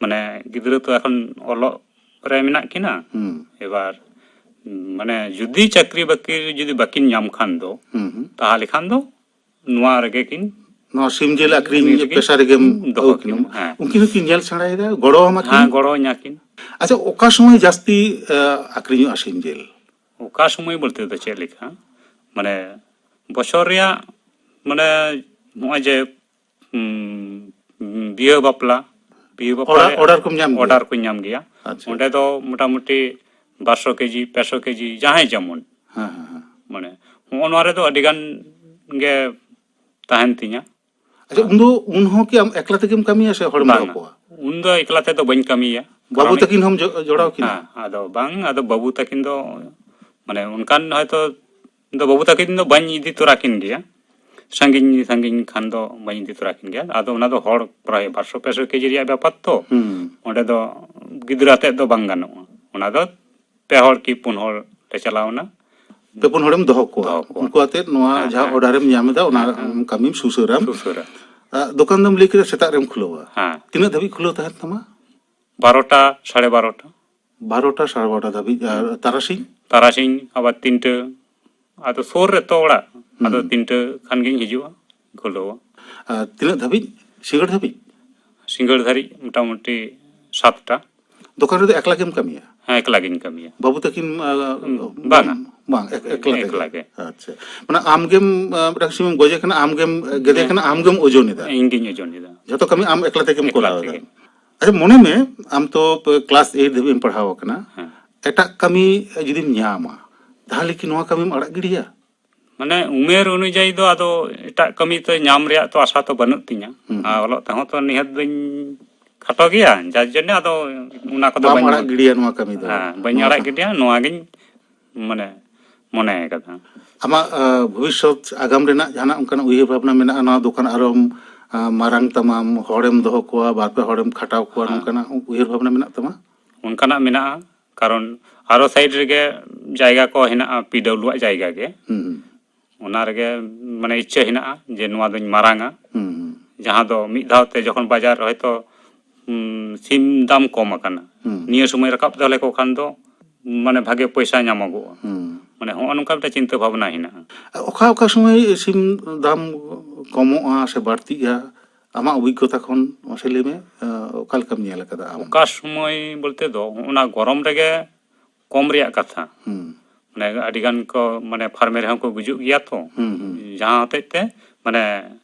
ᱢᱟᱱᱮ ᱜᱤᱫᱽᱨᱟᱹ ᱛᱚ ᱮᱠᱷᱚᱱ ᱚᱞᱚᱜ ᱨᱮ ᱢᱮᱱᱟᱜ ᱠᱤᱱᱟ᱾ ᱦᱩᱸ᱾ ᱮᱵᱟᱨ, ᱢᱟᱱᱮ ᱡᱩᱫᱤ ᱪᱟᱹᱠᱨᱤ ᱵᱟᱹᱠᱨᱤ ᱡᱩᱫᱤ ᱵᱟᱹᱠᱤᱱ ᱧᱟᱢ ᱠᱷᱟᱱ ᱫᱚ, ᱦᱩᱸ, ᱦᱩᱸ᱾ ᱛᱟᱦᱚᱞᱮ ᱠᱷᱟᱱ ᱫᱚ ᱱᱚᱣᱟ ᱨᱮᱜᱮ ᱠᱤᱱ ᱱᱚᱣᱟ ᱥᱤᱢ ᱡᱤᱞ ᱟᱹᱠᱷᱨᱤᱧ ᱨᱮᱜᱮ ᱯᱮᱥᱟ ᱨᱮᱜᱮᱢ ᱫᱚᱦᱚ ᱟᱹᱜᱩ ᱠᱤᱱᱟ᱾ ᱠᱤᱱᱟ᱾ ᱦᱮᱸ᱾ ᱩᱱᱠᱤᱱ ᱦᱚᱸᱠᱤᱱ ᱧᱮᱞ ᱥᱮᱬᱟᱭᱮᱫᱟ, ᱜᱚᱲᱚ ᱟᱢᱟ ᱠᱤᱱ᱾ ᱦᱮᱸ, ᱜᱚᱲᱚ ᱟᱹᱧᱟ ᱠᱤᱱ᱾ ᱟᱪᱪᱷᱟ, ᱚᱠᱟ ᱥᱚᱢᱚᱭ ᱡᱟᱹᱥᱛᱤ, ᱟ, ᱟᱹᱠᱷᱨᱤᱧᱚᱜᱼᱟ ᱥᱤᱢ ᱡᱤᱞ? ᱚᱠᱟ ᱥᱚᱢᱚᱭ ᱵᱚᱞᱛᱮ ᱫᱚ ᱪᱮᱫ ᱞᱮᱠᱟ? ᱢᱟᱱᱮ ᱵᱚᱪᱷᱚᱨ ᱨᱮᱭᱟᱜ, ᱢᱟᱱᱮ ᱱᱚᱜᱼᱚᱭ ᱡᱮ, ᱩᱸ, ᱵᱤᱦᱟᱹ ᱵᱟᱯᱞᱟ, ᱵᱤᱦᱟᱹ ᱵᱟᱯᱞᱟ ᱚᱰᱟᱨ, ᱨᱮᱭᱟᱜ ᱚᱰᱟᱨ ᱠᱚᱢ ᱧᱟᱢ ᱜᱮᱭᱟ? ᱚᱰᱟᱨ ᱠᱚᱧ ᱧᱟᱢ ᱜᱮᱭᱟ᱾ ᱟᱪᱪᱷᱟ᱾ ᱚᱸᱰᱮ ᱫᱚ ᱢᱚᱴᱟᱢᱩᱴᱤ ᱵᱟᱨᱥᱚ ᱠᱮᱡᱤ, ᱯᱮᱥᱚ ᱠᱮᱡᱤ, ᱡᱟᱦᱟᱸᱭ ᱡᱮᱢᱚᱱ᱾ ᱦᱮᱸ, ᱦᱮᱸ, ᱦᱮᱸ᱾ ᱢᱟᱱᱮ ᱦᱚᱸᱜᱼᱚ ᱱᱚᱣᱟ ᱨᱮᱫᱚ ᱟᱹᱰᱤ ᱜᱟᱱ ᱜᱮ ᱛᱟᱦᱮᱱ ᱛᱤᱧᱟ᱾ ᱟᱪᱪᱷᱟ, ᱩᱱᱫᱚ ᱩᱱ ᱦᱚᱸ ᱠᱤ ᱟᱢ ᱮᱠᱞᱟ ᱛᱮᱜᱮᱢ ᱠᱟᱹᱢᱤᱭᱟ ᱥᱮ ᱦᱚᱲᱮᱢ ᱫᱚᱦᱚ ᱵᱟᱝᱟ, ᱠᱚᱣᱟ? ᱩᱱᱫᱚ ᱮᱠᱞᱟ ᱛᱮᱫᱚ ᱵᱟᱹᱧ ᱠᱟᱹᱢᱤᱭᱟ᱾ ᱵᱟᱹᱵᱩ ᱠᱟᱨᱚᱱ ᱛᱟᱹᱠᱤᱱ ᱦᱚᱸᱢ ᱡᱚ- ᱡᱚᱲᱟᱣ ᱠᱤᱱᱟ? ᱦᱮᱸ, ᱟᱫᱚ ᱵᱟᱝ, ᱟᱫᱚ ᱵᱟᱹᱵᱩ ᱛᱟᱹᱠᱤᱱ ᱫᱚ ᱢᱟᱱᱮ ᱚᱱᱠᱟᱱ ᱦᱚᱭᱛᱚ ᱫᱚ ᱵᱟᱹᱵᱩ ᱛᱟᱹᱠᱤᱱ ᱫᱚ ᱵᱟᱹᱧ ᱤᱫᱤ ᱛᱚᱨᱟ ᱠᱤᱱ ᱜᱮᱭᱟ, ᱥᱟᱺᱜᱤᱧ ᱥᱟᱺᱜᱤᱧ ᱠᱷᱟᱱ ᱫᱚ ᱵᱟᱹᱧ ᱤᱫᱤ ᱛᱚᱨᱟ ᱠᱤᱱ ᱜᱮᱭᱟ᱾ ᱟᱫᱚ ᱚᱱᱟ ᱫᱚ ᱦᱚᱲ ᱯᱨᱟᱭ ᱵᱟᱨᱥᱚ ᱯᱮᱥᱚ ᱠᱮᱡᱤ ᱨᱮᱭᱟᱜ ᱵᱮᱯᱟᱨ ᱛᱚ, ᱦᱩᱸ᱾ ᱚᱸᱰᱮ ᱫᱚ ᱜᱤᱫᱽᱨᱟᱹ ᱟᱛᱮᱫ ᱫᱚ ᱵᱟᱝ ᱜᱟᱱᱚᱜᱼᱟ᱾ ᱚᱱᱟ ᱫᱚ ᱯᱮ ᱦᱚᱲ ᱠᱤ ᱯᱩᱱ ᱦᱚᱲ ᱞᱮ ᱪᱟᱞᱟᱣ ᱮᱱᱟ᱾ ᱯᱮ ᱯᱩᱱ ᱦᱚᱲᱮᱢ ᱫᱚᱦᱚ ᱠᱚᱣᱟ, ᱫᱚᱦᱚ ᱠᱚᱣᱟ᱾ ᱩᱱᱠᱩ ᱟᱛᱮᱫ ᱱᱚᱣᱟ ᱦᱮᱸ, ᱡᱟᱦᱟᱸ ᱦᱮᱸ, ᱚᱨᱰᱟᱨᱮᱢ ᱧᱟᱢ ᱮᱫᱟ, ᱚᱱᱟ ᱦᱮᱸ, ᱦᱮᱸ᱾ ᱠᱟᱹᱢᱤᱢ ᱥᱩᱥᱟᱹᱨᱟᱢ᱾ ᱥᱩᱥᱟᱹᱨᱟ᱾ ᱟ, ᱫᱚᱠᱟᱱ ᱫᱚᱢ ᱞᱟᱹᱭ ᱠᱮᱫᱟ ᱥᱮᱛᱟᱜ ᱨᱮᱢ ᱠᱷᱩᱞᱟᱹᱣᱟ᱾ ᱦᱮᱸ᱾ ᱛᱤᱱᱟᱹᱜ ᱫᱷᱟᱹᱵᱤᱡ ᱠᱷᱩᱞᱟᱹᱣ ᱛᱟᱦᱮᱱ ᱛᱟᱢᱟ? ᱵᱟᱨᱚᱴᱟ, ᱥᱟᱲᱮ ᱵᱟᱨᱚᱴᱟ᱾ ᱵᱟᱨᱚᱴᱟ, ᱥᱟᱲᱮ ᱵᱟᱨᱚᱴᱟ ᱫᱷᱟᱹᱵᱤᱡ᱾ ᱟᱨ ᱛᱟᱨᱟᱥᱤᱧ? ᱛᱟᱨᱟᱥᱤᱧ ᱟᱵᱟᱨ ᱛᱤᱱᱴᱟᱹ᱾ ᱟᱫᱚ ᱥᱩᱨ ᱨᱮᱛᱚ ᱚᱲᱟᱜ, ᱟᱫᱚ ᱦᱩᱸ᱾ ᱛᱤᱱᱴᱟᱹ ᱠᱷᱟᱱ ᱜᱤᱧ ᱦᱤᱡᱩᱜᱼᱟ, ᱠᱷᱩᱞᱟᱹᱣᱟ᱾ ᱟᱨ ᱛᱤᱱᱟᱹᱜ ᱫᱷᱟᱹᱵᱤᱡ? ᱥᱤᱸᱜᱟᱹᱲ ᱫᱷᱟᱹᱵᱤᱡ? ᱥᱤᱸᱜᱟᱹᱲ ᱫᱷᱟᱹᱨᱤᱡ ᱢᱚᱴᱟᱢᱩᱴᱤ ᱥᱟᱛᱴᱟ᱾ ᱫᱚᱠᱟᱱ ᱨᱮᱫᱚ ᱮᱠᱞᱟ ᱜᱮᱢ ᱠᱟᱹᱢᱤᱭᱟ? ᱦᱮᱸ, ᱮᱠᱞᱟ ᱜᱤᱧ ᱠᱟᱹᱢᱤᱭᱟ᱾ ᱵᱟᱹᱵᱩ ᱛᱟᱹᱠᱤᱱ, ᱟ, ᱵᱟᱝᱟ᱾ ᱵᱟᱝ, ᱮᱠ- ᱮᱠᱞᱟ ᱛᱮᱜᱮ? ᱮᱠᱞᱟ ᱜᱮ᱾ ᱟᱪᱪᱷᱟ, ᱢᱟᱱᱮ ᱟᱢ ᱜᱮᱢ, ᱟ, ᱢᱤᱫᱴᱟᱝ ᱥᱤᱢᱮᱢ ᱜᱚᱡᱮ ᱠᱟᱱᱟ, ᱟᱢ ᱜᱮᱢ ᱜᱮᱫᱮ ᱦᱮᱸ᱾ ᱠᱟᱱᱟ, ᱟᱢ ᱜᱮᱢ ᱳᱡᱚᱱ ᱮᱫᱟ᱾ ᱤᱧ ᱜᱤᱧ ᱳᱡᱚᱱ ᱮᱫᱟ᱾ ᱡᱷᱚᱛᱚ ᱠᱟᱹᱢᱤ ᱟᱢ ᱮᱠᱞᱟ ᱛᱮᱜᱮᱢ ᱮᱠᱞᱟ ᱠᱚᱨᱟᱣ ᱮᱫᱟ᱾ ᱛᱮᱜᱮ᱾ ᱟᱪᱪᱷᱟ, ᱢᱚᱱᱮ ᱢᱮ, ᱟᱢ ᱛᱚ ᱠᱞᱟᱥ ᱮᱭᱤᱴ ᱫᱷᱟᱹᱵᱤᱡ ᱮᱢ ᱯᱟᱲᱦᱟᱣ ᱟᱠᱟᱱᱟ, ᱦᱮᱸ᱾ ᱮᱴᱟᱜ ᱠᱟᱹᱢᱤ ᱡᱩᱫᱤᱢ ᱧᱟᱢᱟ, ᱛᱟᱦᱚᱞᱮ ᱠᱤ ᱱᱚᱣᱟ ᱠᱟᱹᱢᱤᱢ ᱟᱲᱟᱜ ᱜᱤᱰᱤᱭᱟ? ᱢᱟᱱᱮ ᱩᱢᱮᱨ ᱚᱱᱩᱡᱟᱭᱤ ᱫᱚ ᱟᱫᱚ ᱮᱴᱟᱜ ᱠᱟᱹᱢᱤ ᱛᱚ ᱧᱟᱢ ᱨᱮᱭᱟᱜ ᱛᱚ ᱟᱥᱟ ᱛᱚ ᱵᱟᱹᱱᱩᱜ ᱛᱤᱧᱟ᱾ ᱦᱩᱸ᱾ ᱟᱨ ᱚᱞᱚᱜ ᱛᱮᱦᱚᱸ ᱛᱚ ᱱᱤᱦᱟᱹᱛ ᱫᱚᱧ ᱠᱷᱟᱴᱚ ᱜᱮᱭᱟ, ᱡᱟᱨ ᱡᱚᱱᱱᱮ ᱟᱫᱚ ᱚᱱᱟ ᱠᱚᱫᱚ ᱵᱟᱢ ᱵᱟᱹᱧ ᱟᱲᱟᱜ ᱜᱤᱰᱤᱭᱟ ᱱᱚᱣᱟ ᱠᱟᱹᱢᱤ ᱫᱚ? ᱦᱮᱸ, ᱵᱟᱹᱧ ᱱᱚᱣᱟ ᱟᱲᱟᱜ ᱠᱟᱹᱢᱤ᱾ ᱜᱤᱰᱤᱭᱟ, ᱱᱚᱣᱟ ᱜᱤᱧ ᱢᱟᱱᱮ ᱢᱚᱱᱮ ᱟᱠᱟᱫᱟ᱾ ᱟᱢᱟᱜ, ᱟ, ᱵᱷᱚᱵᱤᱥᱥᱚᱛ ᱟᱜᱟᱢ ᱨᱮᱱᱟᱜ ᱡᱟᱦᱟᱱᱟᱜ ᱚᱱᱠᱟᱱᱟᱜ ᱩᱭᱦᱟᱹᱨ ᱵᱷᱟᱵᱽᱱᱟ ᱢᱮᱱᱟᱜᱼᱟ? ᱱᱚᱣᱟ ᱫᱚᱠᱟᱱ ᱟᱨᱚᱢ, ᱟ, ᱢᱟᱨᱟᱝ ᱛᱟᱢᱟᱢ, ᱦᱚᱲᱮᱢ ᱫᱚᱦᱚ ᱠᱚᱣᱟ, ᱵᱟᱨ ᱯᱮ ᱦᱚᱲᱮᱢ ᱠᱷᱟᱴᱟᱣ ᱠᱚᱣᱟ, ᱦᱮᱸ᱾ ᱱᱚᱝᱠᱟᱱᱟᱜ ᱩᱭᱦᱟᱹᱨ ᱵᱷᱟᱵᱽᱱᱟ ᱢᱮᱱᱟᱜ ᱛᱟᱢᱟ? ᱚᱱᱠᱟᱱᱟᱜ ᱢᱮᱱᱟᱜᱼᱟ, ᱠᱟᱨᱚᱱ ᱟᱨᱚ ᱥᱟᱭᱤᱰ ᱨᱮᱜᱮ ᱡᱟᱭᱜᱟ ᱠᱚ ᱦᱮᱱᱟᱜᱼᱟ, ᱯᱤᱰᱟᱵᱞᱩ ᱟᱜ ᱡᱟᱭᱜᱟ ᱜᱮ᱾ ᱦᱩᱸ, ᱦᱩᱸ᱾ ᱚᱱᱟ ᱨᱮᱜᱮ ᱢᱟᱱᱮ ᱤᱪᱪᱷᱟᱹ ᱦᱮᱱᱟᱜᱼᱟ ᱡᱮ ᱱᱚᱣᱟ ᱫᱚᱧ ᱢᱟᱨᱟᱝᱟ᱾ ᱦᱩᱸ, ᱦᱩᱸ᱾ ᱡᱟᱦᱟᱸ ᱫᱚ ᱢᱤᱫ ᱫᱷᱟᱣ ᱛᱮ ᱡᱚᱠᱷᱚᱱ ᱵᱟᱡᱟᱨ ᱦᱚᱭᱛᱚ, ᱩᱸ, ᱥᱤᱢ ᱫᱟᱢ ᱠᱚᱢ ᱟᱠᱟᱱᱟ, ᱦᱩᱸ᱾ ᱱᱤᱭᱟᱹ ᱥᱚᱢᱚᱭ ᱨᱟᱠᱟᱵ ᱫᱚᱦᱚ ᱞᱮᱠᱚ ᱠᱷᱟᱱ ᱫᱚ ᱢᱟᱱᱮ ᱵᱷᱟᱜᱮ ᱯᱚᱭᱥᱟ ᱧᱟᱢᱚᱜᱚᱜᱼᱟ᱾ ᱦᱩᱸ᱾ ᱢᱟᱱᱮ ᱦᱚᱸᱜᱼᱚ ᱱᱚᱝᱠᱟ ᱢᱤᱫᱴᱟᱝ ᱪᱤᱱᱛᱟᱹ ᱵᱷᱟᱵᱽᱱᱟ ᱦᱮᱱᱟᱜᱼᱟ᱾ ᱚᱠᱟ ᱚᱠᱟ ᱥᱚᱢᱚᱭ ᱥᱤᱢ ᱫᱟᱢ ᱠᱚᱢᱚᱜᱼᱟ ᱥᱮ ᱵᱟᱹᱲᱛᱤᱜᱼᱟ? ᱟᱢᱟᱜ ᱚᱵᱷᱤᱜᱽᱜᱚᱛᱟ ᱠᱷᱚᱱ ᱢᱟᱥᱮ ᱞᱟᱹᱭ ᱢᱮ, ᱟ, ᱚᱠᱟ ᱞᱮᱠᱟᱢ ᱧᱮᱞ ᱟᱠᱟᱫᱟ ᱟᱢ? ᱚᱠᱟ ᱥᱚᱢᱚᱭ ᱵᱚᱞᱛᱮ ᱫᱚ ᱦᱚᱸᱜᱼᱚ ᱱᱟ ᱜᱚᱨᱚᱢ ᱨᱮᱜᱮ ᱠᱚᱢ ᱨᱮᱭᱟᱜ ᱠᱟᱛᱷᱟ᱾ ᱦᱩᱸ᱾ ᱢᱟᱱᱮ ᱟᱹᱰᱤ ᱜᱟᱱ ᱠᱚ ᱢᱟᱱᱮ ᱯᱷᱟᱨᱢᱮ ᱨᱮᱦᱚᱸ ᱠᱚ ᱜᱩᱡᱩᱜ ᱜᱮᱭᱟ ᱛᱚ᱾ ᱦᱩᱸ, ᱦᱩᱸ᱾ ᱡᱟᱦᱟᱸ ᱦᱚᱛᱮᱡ ᱛᱮ ᱢᱟᱱᱮ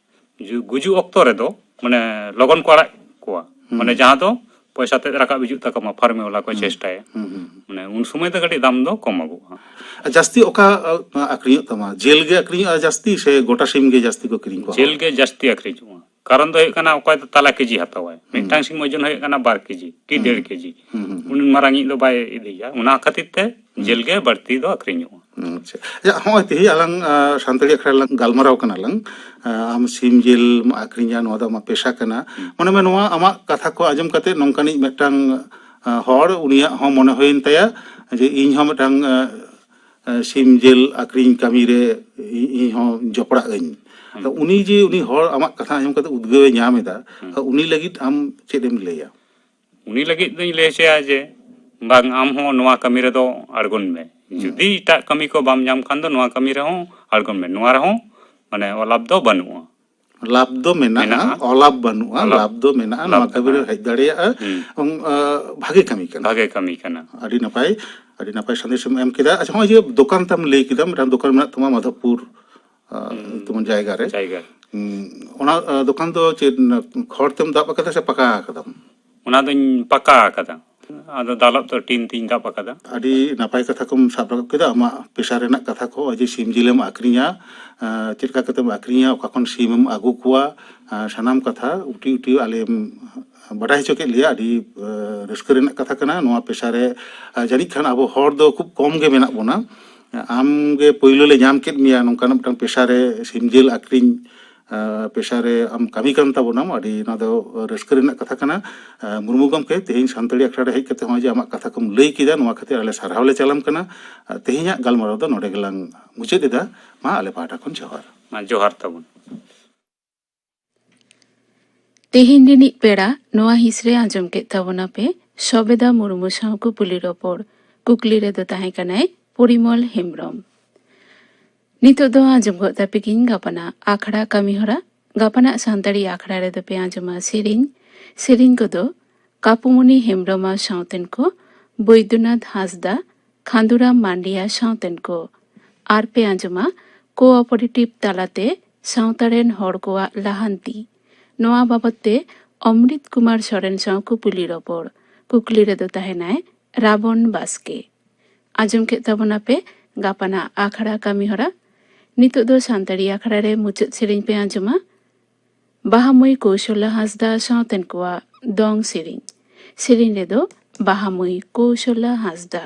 ᱡᱩ-, ᱜᱩᱡᱩᱜ ᱚᱠᱛᱚ ᱨᱮᱫᱚ ᱢᱟᱱᱮ ᱞᱚᱜᱚᱱ ᱠᱚ ᱟᱲᱟᱜ ᱠᱚᱣᱟ᱾ ᱦᱩᱸ᱾ ᱢᱟᱱᱮ ᱡᱟᱦᱟᱸ ᱫᱚ ᱯᱚᱭᱥᱟ ᱛᱮᱫ ᱨᱟᱠᱟᱵ ᱦᱤᱡᱩᱜ ᱛᱟᱠᱚ ᱢᱟ, ᱯᱷᱟᱨᱢᱮ ᱵᱟᱞᱟ ᱠᱚ ᱦᱩᱸ᱾ ᱪᱮᱥᱴᱟᱭᱟ᱾ ᱦᱩᱸ, ᱦᱩᱸ᱾ ᱢᱟᱱᱮ ᱩᱱ ᱥᱚᱢᱚᱭ ᱫᱚ ᱠᱟᱹᱴᱤᱡ ᱫᱟᱢ ᱫᱚ ᱠᱚᱢᱚᱜᱚᱜᱼᱟ᱾ ᱟᱨ ᱡᱟᱹᱥᱛᱤ ᱚᱠᱟ ᱟ, ᱟᱠᱷᱨᱤᱧᱚᱜ ᱛᱟᱢᱟ? ᱡᱮᱞ ᱜᱮ ᱟᱠᱷᱨᱤᱧᱚᱜᱼᱟ ᱡᱟᱹᱥᱛᱤ, ᱥᱮ ᱜᱚᱴᱟ ᱥᱤᱢ ᱜᱮ ᱡᱟᱹᱥᱛᱤ ᱠᱚ ᱠᱤᱨᱤᱧ ᱠᱚᱣᱟ? ᱡᱮᱞ ᱜᱮ ᱡᱟᱹᱥᱛᱤ ᱟᱠᱷᱨᱤᱧᱚᱜᱼᱟ᱾ ᱠᱟᱨᱚᱱ ᱫᱚ ᱦᱩᱭᱩᱜ ᱠᱟᱱᱟ, ᱚᱠᱚᱭ ᱫᱚ ᱛᱟᱞᱟ ᱠᱮᱡᱤ ᱦᱟᱛᱟᱣᱟᱭ, ᱢᱤᱫᱴᱟᱝ ᱥᱤᱢ ᱳᱡᱚᱱ ᱦᱩᱭᱩᱜ ᱠᱟᱱᱟ ᱵᱟᱨ ᱠᱮᱡᱤ ᱠᱤ ᱰᱮᱲ ᱠᱮᱡᱤ, ᱦᱩᱸ, ᱦᱩᱸ᱾ ᱩᱱ ᱢᱟᱨᱟᱝ ᱤᱡ ᱫᱚ ᱵᱟᱭ ᱤᱫᱤᱭᱟ᱾ ᱚᱱᱟ ᱠᱷᱟᱹᱛᱤᱨ ᱛᱮ ᱡᱮᱞ ᱜᱮ ᱵᱟᱹᱲᱛᱤ ᱫᱚ ᱟᱠᱷᱨᱤᱧᱚᱜᱼᱟ᱾ ᱟᱪᱪᱷᱟ, ᱟᱪᱪᱷᱟ, ᱦᱚᱸᱜᱼᱚᱭ ᱛᱮᱦᱮᱧ ᱟᱞᱟᱝ ᱟ, ᱥᱟᱱᱛᱟᱲᱤ ᱟᱠᱷᱲᱟ ᱨᱮᱞᱟᱝ ᱜᱟᱞᱢᱟᱨᱟᱣ ᱠᱟᱱᱟ ᱞᱟᱝ, ᱟ, ᱟᱢ ᱥᱤᱢ ᱡᱤᱞ ᱟᱠᱷᱨᱤᱧᱟ, ᱱᱚᱣᱟ ᱫᱚ ᱟᱢᱟᱜ ᱯᱮᱥᱟ ᱠᱟᱱᱟ᱾ ᱢᱚᱱᱮ ᱢᱮ, ᱱᱚᱣᱟ ᱟᱢᱟᱜ ᱠᱟᱛᱷᱟ ᱠᱚ ᱟᱸᱡᱚᱢ ᱠᱟᱛᱮ ᱱᱚᱝᱠᱟᱱᱤᱡ ᱢᱤᱫᱴᱟᱝ ᱟ, ᱦᱚᱲ, ᱩᱱᱤᱭᱟᱜ ᱦᱚᱸ ᱢᱚᱱᱮ ᱦᱩᱭᱮᱱ ᱛᱟᱭᱟ ᱡᱮ ᱤᱧ ᱦᱚᱸ ᱢᱤᱫᱴᱟᱝ ᱟ, ᱟ, ᱥᱤᱢ ᱡᱤᱞ ᱟᱠᱷᱨᱤᱧ ᱠᱟᱹᱢᱤ ᱨᱮ ᱤ- ᱤᱧ ᱦᱚᱸ ᱡᱚᱯᱲᱟᱜ ᱟᱹᱧ᱾ ᱛᱚ ᱩᱱᱤ ᱡᱮ ᱩᱱᱤ ᱦᱚᱲ ᱟᱢᱟᱜ ᱠᱟᱛᱷᱟ ᱟᱸᱡᱚᱢ ᱠᱟᱛᱮ ᱩᱫᱽᱜᱟᱹᱣ ᱮ ᱧᱟᱢ ᱮᱫᱟ, ᱛᱚ ᱩᱱᱤ ᱞᱟᱹᱜᱤᱫ ᱟᱢ ᱪᱮᱫ ᱮᱢ ᱞᱟᱹᱭᱟ? ᱩᱱᱤ ᱞᱟᱹᱜᱤᱫ ᱫᱚᱧ ᱞᱟᱹᱭ ᱦᱚᱪᱚᱭᱟ ᱡᱮ, ᱵᱟᱝ, ᱟᱢ ᱦᱚᱸ ᱱᱚᱣᱟ ᱠᱟᱹᱢᱤ ᱨᱮᱫᱚ ᱟᱬᱜᱚᱱ ᱢᱮ᱾ ᱡᱩᱫᱤ ᱮᱴᱟᱜ ᱠᱟᱹᱢᱤ ᱠᱚ ᱵᱟᱢ ᱧᱟᱢ ᱠᱷᱟᱱ ᱫᱚ ᱱᱚᱣᱟ ᱠᱟᱹᱢᱤ ᱨᱮᱦᱚᱸ ᱟᱬᱜᱚᱱ ᱢᱮ᱾ ᱱᱚᱣᱟ ᱨᱮᱦᱚᱸ ᱢᱟᱱᱮ ᱚᱞᱟᱯ ᱫᱚ ᱵᱟᱹᱱᱩᱜᱼᱟ᱾ ᱞᱟᱵᱷ ᱫᱚ ᱢᱮᱱᱟᱜᱼᱟ, ᱢᱮᱱᱟᱜᱼᱟ᱾ ᱚᱞᱟᱵᱷ ᱵᱟᱹᱱᱩᱜᱼᱟ᱾ ᱚᱞᱟᱵᱷ ᱞᱟᱵᱷ ᱫᱚ ᱢᱮᱱᱟᱜᱼᱟ, ᱞᱟᱵᱷ ᱱᱚᱣᱟ ᱠᱟᱹᱢᱤ ᱨᱮ ᱢᱮᱱᱟᱜᱼᱟ᱾ ᱦᱮᱡ ᱫᱟᱲᱮᱭᱟᱜᱼᱟ᱾ ᱦᱩᱸ᱾ ᱮᱵᱚᱝ ᱟ, ᱵᱷᱟᱜᱮ ᱠᱟᱹᱢᱤ ᱠᱟᱱᱟ᱾ ᱵᱷᱟᱜᱮ ᱠᱟᱹᱢᱤ ᱠᱟᱱᱟ᱾ ᱟᱹᱰᱤ ᱱᱟᱯᱟᱭ, ᱟᱹᱰᱤ ᱱᱟᱯᱟᱭ ᱥᱟᱸᱫᱮᱥ ᱮᱢ ᱮᱢ ᱠᱮᱫᱟ᱾ ᱟᱪᱪᱷᱟ, ᱱᱚᱜᱼᱚᱭ ᱡᱮ ᱫᱚᱠᱟᱱ ᱛᱟᱢ ᱞᱟᱹᱭ ᱠᱮᱫᱟ, ᱢᱤᱫᱴᱟᱝ ᱫᱚᱠᱟᱱ ᱢᱮᱱᱟᱜ ᱛᱟᱢᱟ ᱢᱟᱫᱷᱚᱵᱯᱩᱨ ᱟ, ᱛᱮᱢᱚᱱ ᱡᱟᱭᱜᱟ ᱨᱮ᱾ ᱡᱟᱭᱜᱟ᱾ ᱦᱩᱸ, ᱚᱱᱟ ᱟ, ᱫᱚᱠᱟᱱ ᱫᱚ ᱪᱮᱫ ᱠᱷᱚᱲ ᱛᱮᱢ ᱫᱟᱵ ᱟᱠᱟᱫᱟ ᱥᱮ ᱯᱟᱠᱟ ᱟᱠᱟᱫᱟᱢ? ᱚᱱᱟ ᱫᱚᱧ ᱯᱟᱠᱟ ᱟᱠᱟᱫᱟ᱾ ᱟᱫᱚ ᱫᱟᱞᱚᱵ ᱫᱚ ᱴᱤᱱ ᱛᱤᱧ ᱫᱟᱵ ᱟᱠᱟᱫᱟ᱾ ᱟᱹᱰᱤ ᱱᱟᱯᱟᱭ ᱠᱟᱛᱷᱟ ᱠᱚᱢ ᱥᱟᱵ ᱨᱟᱠᱟᱵ ᱠᱮᱫᱟ᱾ ᱟᱢᱟᱜ ᱯᱮᱥᱟ ᱨᱮᱱᱟᱜ ᱠᱟᱛᱷᱟ ᱠᱚ, ᱡᱮ ᱥᱤᱢ ᱡᱤᱞᱮᱢ ᱟᱠᱷᱨᱤᱧᱟ, ᱟ, ᱪᱮᱫ ᱞᱮᱠᱟ ᱠᱟᱛᱮᱢ ᱟᱠᱷᱨᱤᱧᱟ, ᱚᱠᱟ ᱠᱷᱚᱱ ᱥᱤᱢᱮᱢ ᱟᱹᱜᱩ ᱠᱚᱣᱟ, ᱟ, ᱥᱟᱱᱟᱢ ᱠᱟᱛᱷᱟ ᱩᱴᱤ ᱩᱴᱤ ᱟᱞᱮᱢ ᱵᱟᱰᱟᱭ ᱦᱚᱪᱚ ᱠᱮᱫ ᱞᱮᱭᱟ᱾ ᱟᱹᱰᱤ ᱟ, ᱨᱟᱹᱥᱠᱟᱹ ᱨᱮᱱᱟᱜ ᱠᱟᱛᱷᱟ ᱠᱟᱱᱟ᱾ ᱱᱚᱣᱟ ᱯᱮᱥᱟ ᱨᱮ ᱟ, ᱡᱟᱹᱱᱤᱡ ᱠᱷᱟᱱ ᱟᱵᱚ ᱦᱚᱲ ᱫᱚ ᱠᱷᱩᱵ ᱠᱚᱢ ᱜᱮ ᱢᱮᱱᱟᱜ ᱵᱚᱱᱟ᱾ ᱟᱢ ᱜᱮ ᱯᱳᱭᱞᱳ ᱞᱮ ᱧᱟᱢ ᱠᱮᱫ ᱢᱮᱭᱟ ᱱᱚᱝᱠᱟᱱᱟᱜ ᱢᱤᱫᱴᱟᱝ ᱯᱮᱥᱟ ᱨᱮ, ᱥᱤᱢ ᱡᱤᱞ ᱟᱠᱷᱨᱤᱧ ᱟ, ᱯᱮᱥᱟ ᱨᱮ ᱟᱢ ᱠᱟᱹᱢᱤ ᱠᱟᱱ ᱛᱟᱵᱚᱱᱟᱢ᱾ ᱟᱹᱰᱤ ᱱᱚᱣᱟ ᱫᱚ ᱨᱟᱹᱥᱠᱟᱹ ᱨᱮᱱᱟᱜ ᱠᱟᱛᱷᱟ ᱠᱟᱱᱟ᱾ ᱟ, ᱢᱩᱨᱢᱩ ᱜᱚᱢᱠᱮ, ᱛᱮᱦᱮᱧ ᱥᱟᱱᱛᱟᱲᱤ ᱟᱠᱷᱲᱟ ᱨᱮ ᱦᱮᱡ ᱠᱟᱛᱮ ᱱᱚᱜᱼᱚᱭ ᱡᱮ ᱟᱢᱟᱜ ᱠᱟᱛᱷᱟ ᱠᱚᱢ ᱞᱟᱹᱭ ᱠᱮᱫᱟ, ᱱᱚᱣᱟ ᱠᱷᱟᱹᱛᱤᱨ ᱟᱞᱮ ᱥᱟᱨᱦᱟᱣ ᱞᱮ ᱪᱟᱞᱟᱢ ᱠᱟᱱᱟ᱾ ᱟ, ᱛᱮᱦᱮᱧᱟᱜ ᱜᱟᱞᱢᱟᱨᱟᱣ ᱫᱚ ᱱᱚᱰᱮ ᱜᱮᱞᱟᱝ ᱢᱩᱪᱟᱹᱫ ᱮᱫᱟ᱾ ᱢᱟ, ᱟᱞᱮ ᱯᱟᱦᱴᱟ ᱠᱷᱚᱱ ᱡᱚᱦᱟᱨ᱾ ᱢᱟ, ᱡᱚᱦᱟᱨ ᱛᱟᱵᱚᱱ᱾ ᱛᱮᱦᱮᱧ ᱨᱤᱱᱤᱡ ᱯᱮᱲᱟ ᱱᱚᱣᱟ ᱦᱤᱸᱥ ᱨᱮ ᱟᱸᱡᱚᱢ ᱠᱮᱫ ᱛᱟᱵᱚᱱᱟ ᱯᱮ ᱥᱚᱵᱮᱫᱟ ᱢᱩᱨᱢᱩ ᱥᱟᱶ ᱠᱩᱯᱩᱞᱤ ᱨᱚᱯᱚᱲ᱾ ᱠᱩᱠᱞᱤ ᱨᱮᱫᱚ ᱛᱟᱦᱮᱸ ᱠᱟᱱᱟᱭ ᱯᱚᱨᱤᱢᱚᱞ ᱦᱮᱢᱵᱽᱨᱚᱢ᱾ ᱱᱤᱛᱚᱜ ᱫᱚ ᱟᱸᱡᱚᱢ ᱜᱚᱫ ᱛᱟᱯᱮ ᱜᱤᱧ ᱜᱟᱯᱟᱱᱟᱜ ᱟᱠᱷᱲᱟ ᱠᱟᱹᱢᱤ ᱦᱚᱨᱟ᱾ ᱜᱟᱯᱟᱱᱟᱜ ᱥᱟᱱᱛᱟᱲᱤ ᱟᱠᱷᱲᱟ ᱨᱮᱫᱚ ᱯᱮ ᱟᱸᱡᱚᱢᱟ ᱥᱮᱨᱮᱧ᱾ ᱥᱮᱨᱮᱧ ᱠᱚᱫᱚ ᱠᱟᱯᱩᱢᱩᱱᱤ ᱦᱮᱢᱵᱽᱨᱚᱢ ᱟᱜ ᱥᱟᱶᱛᱮᱱ ᱠᱚ, ᱵᱳᱭᱫᱚᱱᱟᱛᱷ ᱦᱟᱸᱥᱫᱟ, ᱠᱷᱟᱸᱫᱩᱨᱟᱢ ᱢᱟᱱᱰᱤᱭᱟ ᱥᱟᱶᱛᱮᱱ ᱠᱚ᱾ ᱟᱨ ᱯᱮ ᱟᱸᱡᱚᱢᱟ ᱠᱳᱚᱯᱟᱨᱮᱴᱤᱵᱷ ᱛᱟᱞᱟᱛᱮ ᱥᱟᱶᱛᱟ ᱨᱮᱱ ᱦᱚᱲ ᱠᱚᱣᱟᱜ ᱞᱟᱦᱟᱱᱛᱤ᱾ ᱱᱚᱣᱟ ᱵᱟᱵᱚᱛ ᱛᱮ ᱚᱢᱨᱤᱛ ᱠᱩᱢᱟᱨ ᱥᱚᱨᱮᱱ ᱥᱟᱶ ᱠᱩᱯᱩᱞᱤ ᱨᱚᱯᱚᱲ᱾ ᱠᱩᱠᱞᱤ ᱨᱮᱫᱚ ᱛᱟᱦᱮᱱᱟᱭ ᱨᱟᱵᱚᱱ ᱵᱟᱥᱠᱮ᱾ ᱟᱸᱡᱚᱢ ᱠᱮᱫ ᱛᱟᱵᱚᱱᱟᱯᱮ ᱜᱟᱯᱟᱱᱟᱜ ᱟᱠᱷᱲᱟ ᱠᱟᱹᱢᱤ ᱦᱚᱨᱟ᱾ ᱱᱤᱛᱚᱜ ᱫᱚ ᱥᱟᱱᱛᱟᱲᱤ ᱟᱠᱷᱲᱟ ᱨᱮ ᱢᱩᱪᱟᱹᱫ ᱥᱮᱨᱮᱧ ᱯᱮ ᱟᱸᱡᱚᱢᱟ᱾ ᱵᱟᱦᱟ ᱢᱟᱹᱭ ᱠᱳᱥᱚᱞᱟ ᱦᱟᱸᱥᱫᱟ ᱥᱟᱶᱛᱮᱱ ᱠᱚᱣᱟᱜ ᱫᱚᱝ ᱥᱮᱨᱮᱧ᱾ ᱥᱮᱨᱮᱧ ᱨᱮᱫᱚ ᱵᱟᱦᱟ ᱢᱟᱹᱭ ᱠᱳᱥᱚᱞᱟ ᱦᱟᱸᱥᱫᱟ᱾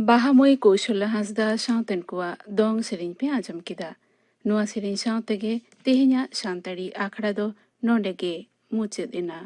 ᱵᱟᱦᱟ ᱢᱟᱹᱭ ᱠᱳᱥᱚᱞᱟ ᱦᱟᱸᱥᱫᱟ ᱥᱟᱶᱛᱮᱱ ᱠᱚᱣᱟᱜ ᱫᱚᱝ ᱥᱮᱨᱮᱧ ᱯᱮ ᱟᱸᱡᱚᱢ ᱠᱮᱫᱟ᱾ ᱱᱚᱣᱟ ᱥᱮᱨᱮᱧ ᱥᱟᱶ ᱛᱮᱜᱮ ᱛᱮᱦᱮᱧᱟᱜ ᱥᱟᱱᱛᱟᱲᱤ ᱟᱠᱷᱲᱟ ᱫᱚ ᱱᱚᱰᱮ ᱜᱮ ᱢᱩᱪᱟᱹᱫ ᱮᱱᱟ᱾